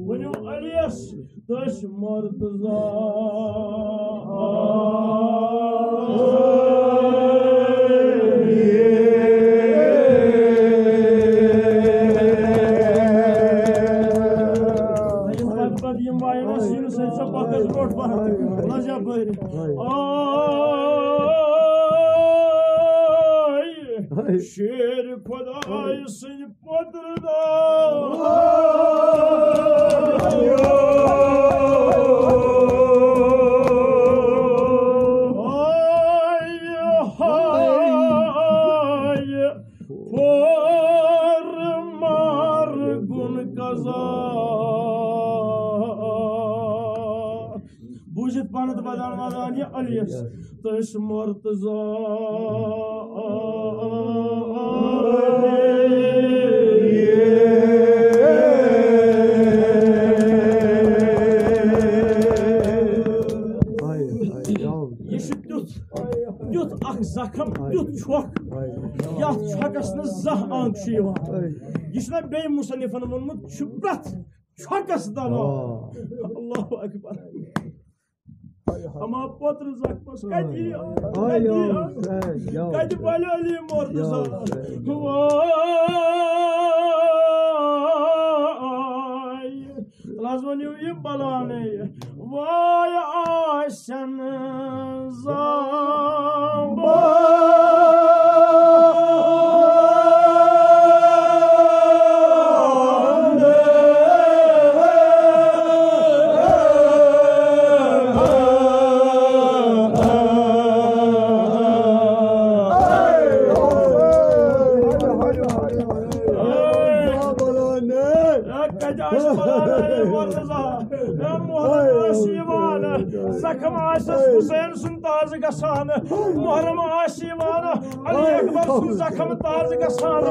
ؤنِو علیَس۔ دٔچھ مرتضی۔ یِم پتہٕ پتہٕ یِم وایَن سِنۍ سۭتۍ سۄ پکھ حظ برونٛٹھ پہن۔ لجا بٲرِتھ۔ آ۔ شیر خدای سٕنٛدۍ پٔترٕ دار۔ ہاے، ہاے، پھوٚر مار گُن قضا۔ بوٗزِتھ پانہٕ تہٕ ودان ودان یہِ علیَس تٔسۍ مرتضیٰ۔ یہِ چھُ تیُتھ، تیُتھ اکھ زخم، تیُتھ چھۄکھ، یتھ چھۄکس نہٕ زانٛہہ آنٛگ چھُ یِوان۔ یہِ چھُنہ بیٚیہِ مصنفن ووٚنمُت، چھُ پرٛٮ۪تھ چھۄکس دوا۔ آ۔ اللہ اکبر۔ اما پتر زخمس کتہِ یی آب؟ آ، کتہِ یی یا، آب؟ یا۔ کتہِ بلہِ علی مرتضیٰ؟ یا۔ وای۔ تَلہٕ حظ ؤنِو یہِ بلانے۔ وای آسن زامبا۔ کتہِ آسہِ بلانے مرتضیٰ؟ محرم آسہِ یِوان، زخم آسٮ۪س حسین سُنٛد تازٕ گژھان۔ محرم آسہِ یِوان، علی اکبر سُنٛد زخم تازٕ گژھان۔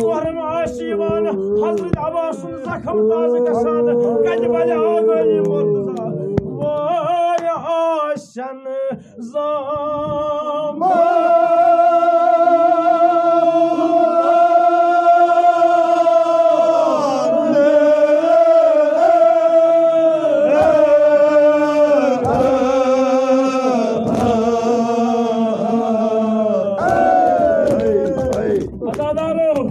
محرم آسہِ یِوان، حضرت عباس سُنٛد زخم تازٕ گژھان۔ کتہِ بلہِ آگٲلی مرتضیٰ؟ وٲے آسن زامبا۔ عزادارو،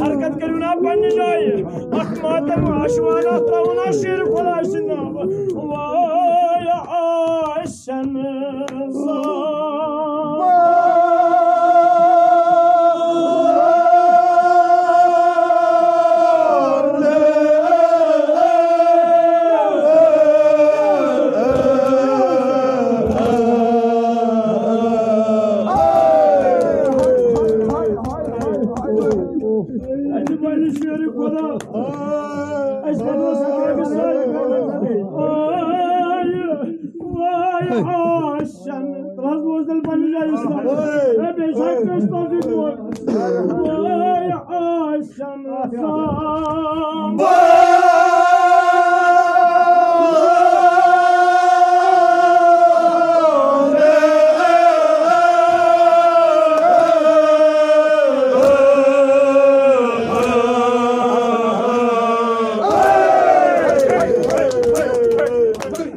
حرکت کٔرِو نا پننہِ جایہِ۔ اکھ ماتم اشوانہ ترٛاوُن آ شیر خۄداے سٕنٛدِ ناوٕ۔ وٲے آسن زامبا۔ اَسہِ بَنہِ شیرِ خۄدا۔ اَسہِ بَنہِ سَکٲوِتھ سٲری۔ آے، آے، آسن۔ تَلہٕ حظ بوز تیٚلہِ پننہِ جایہِ اِسلام۔ اے، بیٚیہِ چھا کٲنٛسہِ توفیٖق وول؟ آے، آسن۔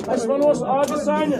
اَسہِ وَنوس آبِ سانہِ۔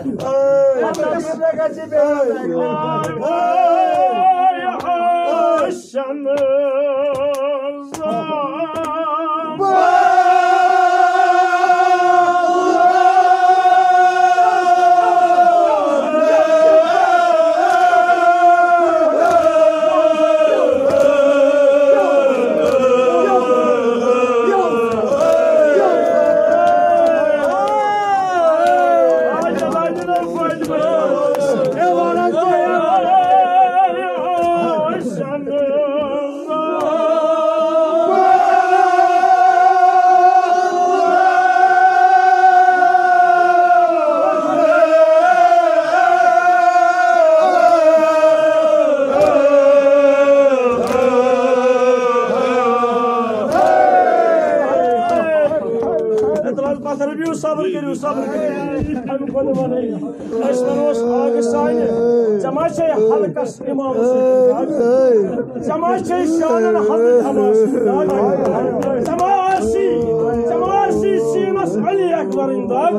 پتھر بِہِو، صبر کٔرِو، صبر کٔرِو۔ اَمہِ کھۄتہٕ وَنَے۔ أسۍ وَنوس آگہٕ سانہِ، ژےٚ ما چھے حلقس اِمامس سۭتۍ کَتھ؟ ژےٚ ما چھے شانن حضرت عباس سۭتۍ کَتھ؟ ژےٚ ما آسی، ژےٚ ما آسی سیٖنس علی اکبرٕنۍ دگ؟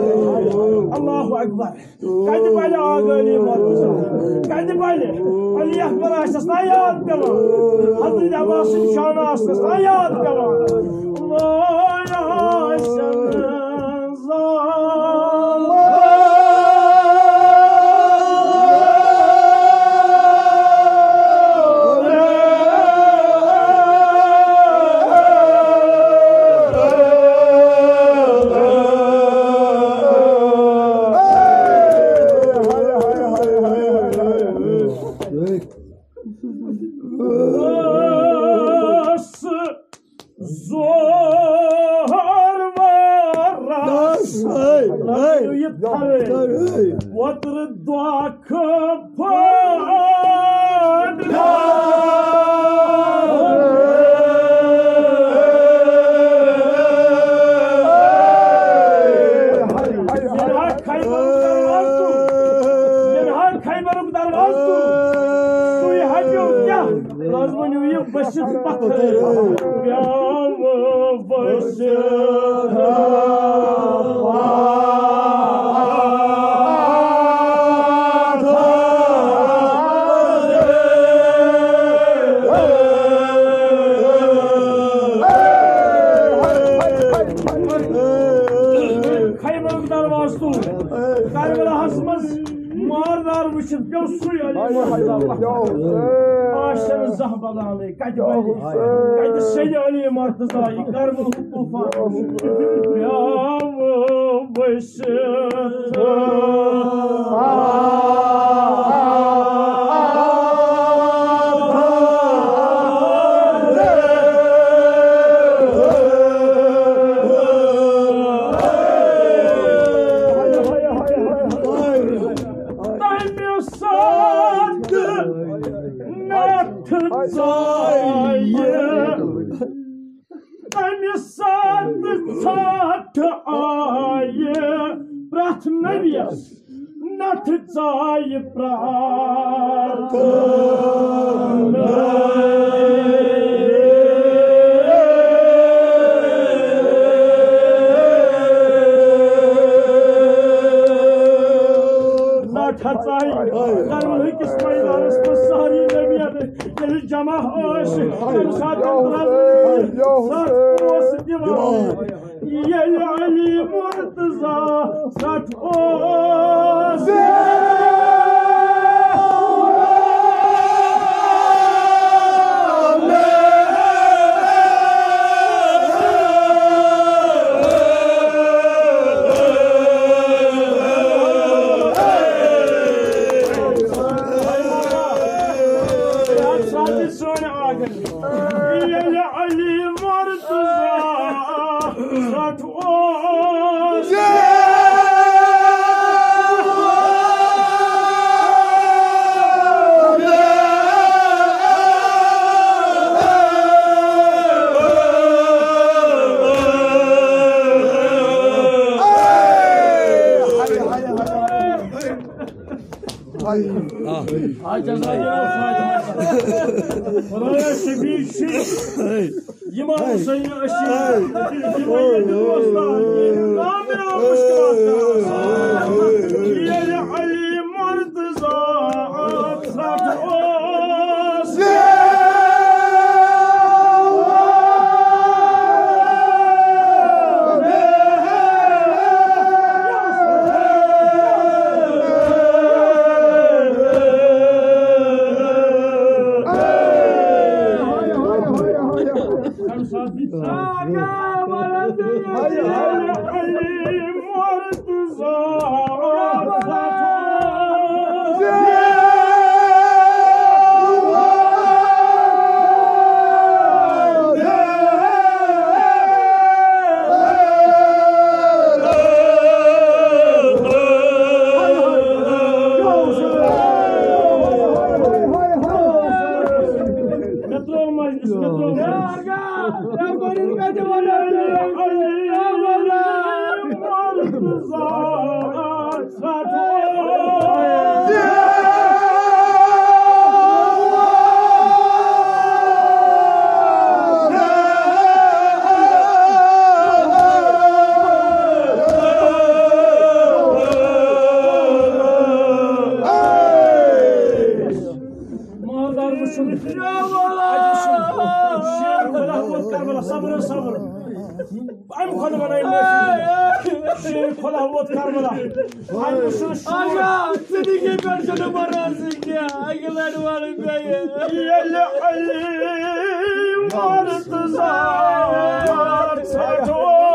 اللہ اکبر۔ کَتہِ بَنہِ آگٲلی مرتضیٰ؟ کَتہِ بَنہِ؟ علی اکبر آسٮ۪س نا یاد پٮ۪وان؟ حضرت عباس سٕنٛدۍ شانہٕ آسنَس نا یاد پٮ۪وان؟ وٲے آسن زامبا۔ ٲس زور ورس۔ ہے، ہے، یہِ تھرٕے۔ ہے۔ وۄترٕ دۄکھٕ پھٲٹ۔ ییٚلہِ ہا خیبرُک دروازٕ تُل، ییٚلہِ ہا خیبرُک دروازٕ تُل، سُے ہا پیوٚو کیٛاہ؟ آز ؤنِو یہِ بٔسِتھ پتھر۔ پیوٚو بٔسِتھ۔ خیبرُک دروازٕ تُل۔ کربلاہس منٛز ماردار وٕچھِتھ پیوٚو سُے علی مرتضی۔ آز چھَنہٕ زانٛہہ بلالٕے، کتہِ بلہِ؟ کتہِ سید علی مرتضی؟ یہِ کربلہُک طوفان۔ پیوٚو بٔسِتھ۔ تَمہِ ساتہٕ نَتھٕ ژایہِ، تَمہِ ساتہٕ ژھٹھ آیہِ پرٛٮ۪تھ نبیَس، نَتھٕ ژایہِ پرٛٮ۪تھ۔ نَتھٕ ژایہِ کربلہٕ کِس مٲدانَس منٛز سٲری نبیَن ییٚلہِ جمع ٲسۍ، تَمہِ ساتہٕ درٛاس سَتھ اوس دِوان۔ ییٚلہِ علی مرتضی سَتھ اوس۔ ییٚلہِ علی مرتضی سَتھ اوس۔ خدایا شفیع شیخ، امام حسین اشی، ییٚلہِ علی مرتضی سَتھ اوس۔ مالدار وٕچھُن۔ شیر خۄدا ووت کربلا، صبر، صبر۔ اَمہِ کھۄتہٕ بَنٲے معٲفی۔ شیر خۄدا ووت کربلا۔ اَمہِ وٕچھُن شور۔ آغا، زندگی پٮ۪ٹھ چھُنہٕ بَروسہٕ کینٛہہ۔ اَکہِ لَٹہِ وَنہٕ بیٚیہِ۔ ییٚلہِ علی مرتضی ژھۄٹھ اوس۔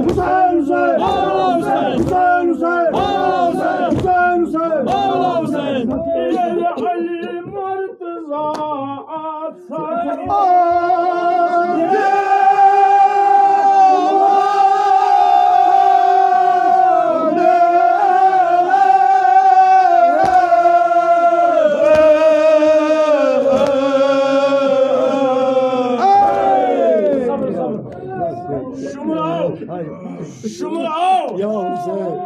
حسین، حسین، حسین، حسین، حسین، حسین، حسین، حسین، حسین، حسین، حسین۔ ییٚلہِ علی مرتضی آسان۔ شمر آو، شمر آو۔ یا حسین۔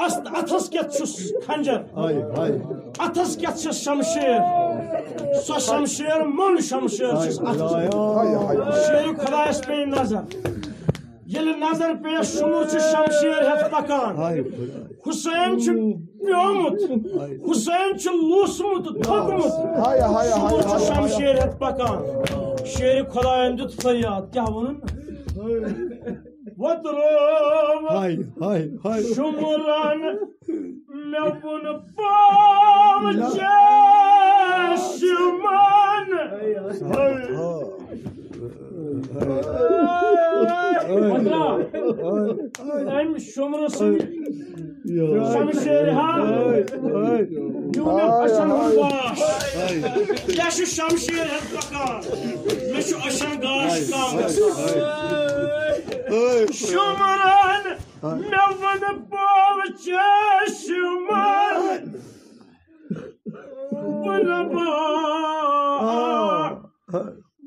اتھ، اتھس کیتھ چھُس خنجر؟ ہاے، ہاے۔ اتھس کیتھ چھس شمشیر؟ سۄ شمشیر، مٔنٛڈ شمشیر چھس اتھس۔ ہاے، ہاے، ہاے۔ شیر خدایس پیٚیہِ نظر۔ ییٚلہِ نظر پیٚیس، شمر چھُ شمشیر ہیتھ پکان۔ ہاے۔ حسین چھُ پیومُت، حسین چھُ لوٗسمُت، تھوٚکمُت۔ ہاے، ہاے، ہاے، شمر چھُ ہاے، ہاے۔ شمشیر ہیتھ پکان۔ شیر خداین دیُت فریاد، کیاہ ووٚنُن؟ وۄتروو ہاے، ہاے، ہاے۔ شمرن، مےٚ ووٚن پاو چشمن۔ وۄتراو۔ أمۍ شمرٕ سٕنٛدِ شمشیرِ ہا دیُن مےٚ أچھن ہُنٛد گاش۔ کیٛاہ چھُ شمشیر ہٮ۪تھ پکان؟ مےٚ چھُ أچھن گاش کم گژھان۔ شمرن، مےٚ ووٚن پاو چشمن، بہٕ نہٕ با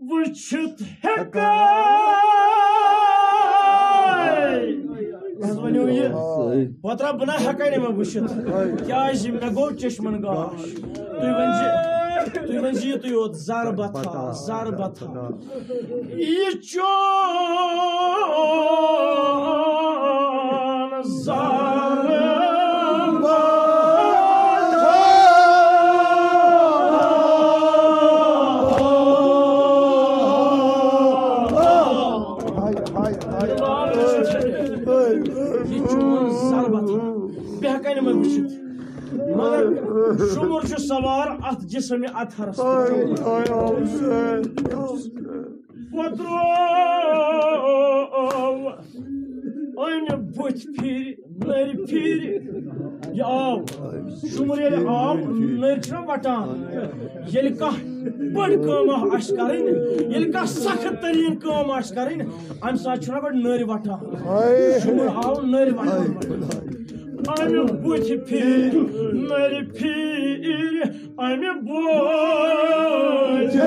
وٕچھِتھ ہٮ۪کے۔ بہٕ حظ ؤنِو یہِ، وۄترا بہٕ نہ ہٮ۪کے نہٕ وۄنۍ وٕچھِتھ، کیٛازِ مےٚ گوٚو چشمن گاش۔ تُہۍ ؤنۍ زِ، تُہۍ ؤنۍ زِ یِتُے یوت، زر بتھا، زر بتھا۔ یہِ چون زر بتھا۔ یہِ چون زر بتھا۔ بہٕ ہٮ۪کے نہٕ وۄنۍ وٕچھِتھ۔ مگر شُمُر چھُ سوار اتھ جسمِ اطہرس پٮ۪ٹھ۔ وۄتروو أمۍ بُتھِ پھِرِ، نٔرِ پھِرِ۔ یہِ آو، شُمُر ییٚلہِ آو، نٔرۍ چھِنہ وَٹان۔ ییٚلہِ کانٛہہ بٔڑ کٲم آسہِ کَرٕنۍ، ییٚلہِ کانٛہہ سخت تریٖن کٲم آسہِ کَرٕنۍ، اَمہِ ساتہٕ چھُنہ گۄڈٕ نٔرۍ وَٹان۔ شُمُر آو نٔرۍ وَٹان۔ اَمہِ بُتھِ پھِرِ، نٔرِ پھِرِ، اَمہِ بوجھ۔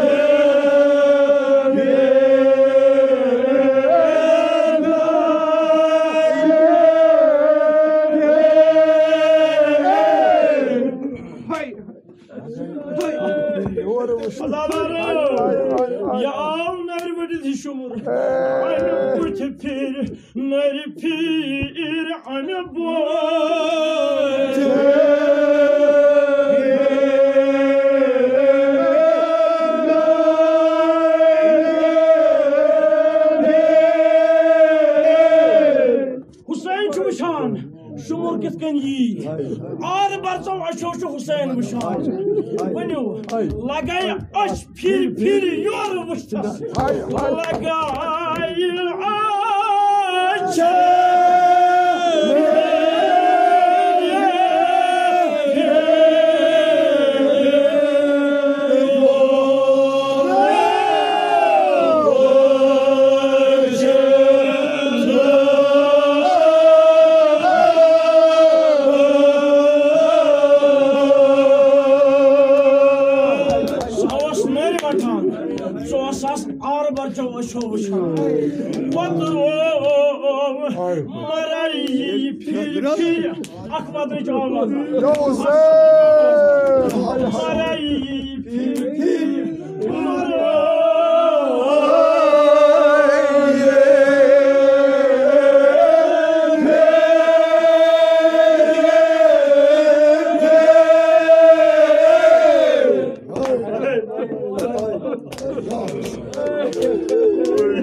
یہِ آو نَرِ ؤٹِتھ یہِ شُمُر۔ اَمہِ بُتھِ پھِرِ، نٔرِ پھیٖر اَمہِ بوجھ۔ حسین چھُ وٕچھان، شُمُر کِتھ کٔنۍ یی۔ آرٕ برژو اَچھو چھُ حسین وٕچھان۔ ؤنِو، لگے اَچھ پھِرِ پھِرِ یورٕ وٕچھتس۔ لگایہِ اَچھِ۔ سُہ اوس نٔرۍ وَٹان۔ ژٕ اوسَس آرٕ برچو أچھو وٕچھان۔ پَتہٕ روو مَرَے پھِرِ پھِرِ۔ اَکھ وَدٕنۍ چھِ آواز۔ یا حسین۔ مَرَے پھِرِ پھِرِ۔ مَرَے۔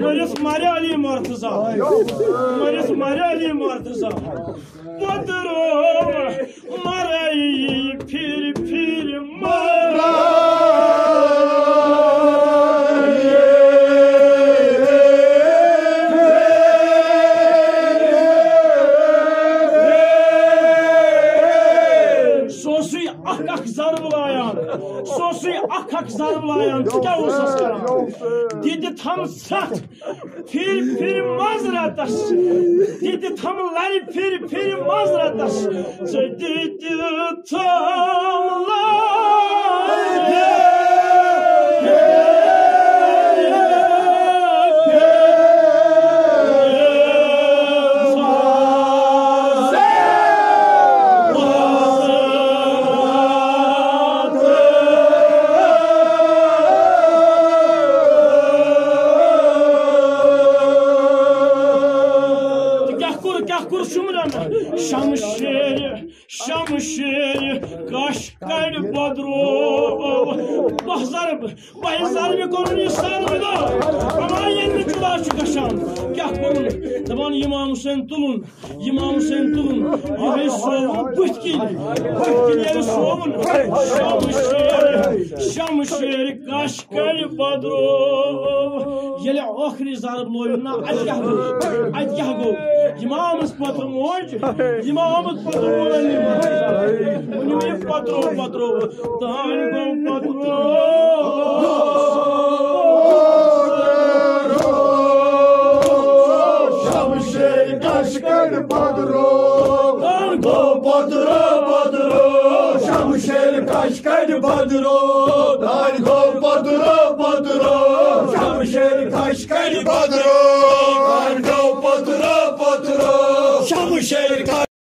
مٔرِتھ مَرِ علی مرتضی۔ مٔرِتھ مَرِ علی مرتضی۔ پَتہٕ روو مَرَے پھِرِ پھِرِ مَرَے۔ اکھ اکھ ضرب لایان، ژٕ کیٛاہ اوسس کران؟ دِتہِ تھم ستھ پھِرِ پھِرِ منٛز رٮ۪تس، دِتہِ تھم لرِ پھِرِ پھِرِ منٛز رٮ۪تس، ژٕ دِتہِ تھم لرِ پھِرِ پھِرِ تہٕ کیٛاہ کوٚر، کیٛاہ کوٚر شُمرن؟ شمشیر، شمشیر کش کڑِ بدرو۔ بہہ ضرب، بہہ ضربہِ کوٚرُن یہِ سر بدر۔ اما ییٚلہِ نہٕ جُدا چھُ گژھان، کیٛاہ کوٚرُن؟ دپان امام حسین تُلُن، امام حسین تُلُن، یِہوٚے سووُن بٕتھِ کِنۍ، بٕتھِ کِنۍ ییٚلہِ سووُن، شمشیر، شمشیر کش کڑِ بدرو۔ ییٚلہِ ٲخری ضرب لویُن نا، اتہِ کیٛاہ گوٚو؟ اتہِ کیٛاہ گوٚو؟ امامس پتھر موج، امامس پتھر موج۔ ؤنِو یہِ پتھرو، پتھرو، تانۍ گوٚو پتھرو۔ شمشیر کش کڑِ بدرو، تانۍ گوٚو پتھرو، پتھرو۔ شمشیر کش کڑِ بدرو، تانۍ گوٚو پتھرو، پتھرو۔ شمشیر کش کڑِ بدرو، تانۍ گوٚو پتھرو، پتھرو۔ شمشیر کش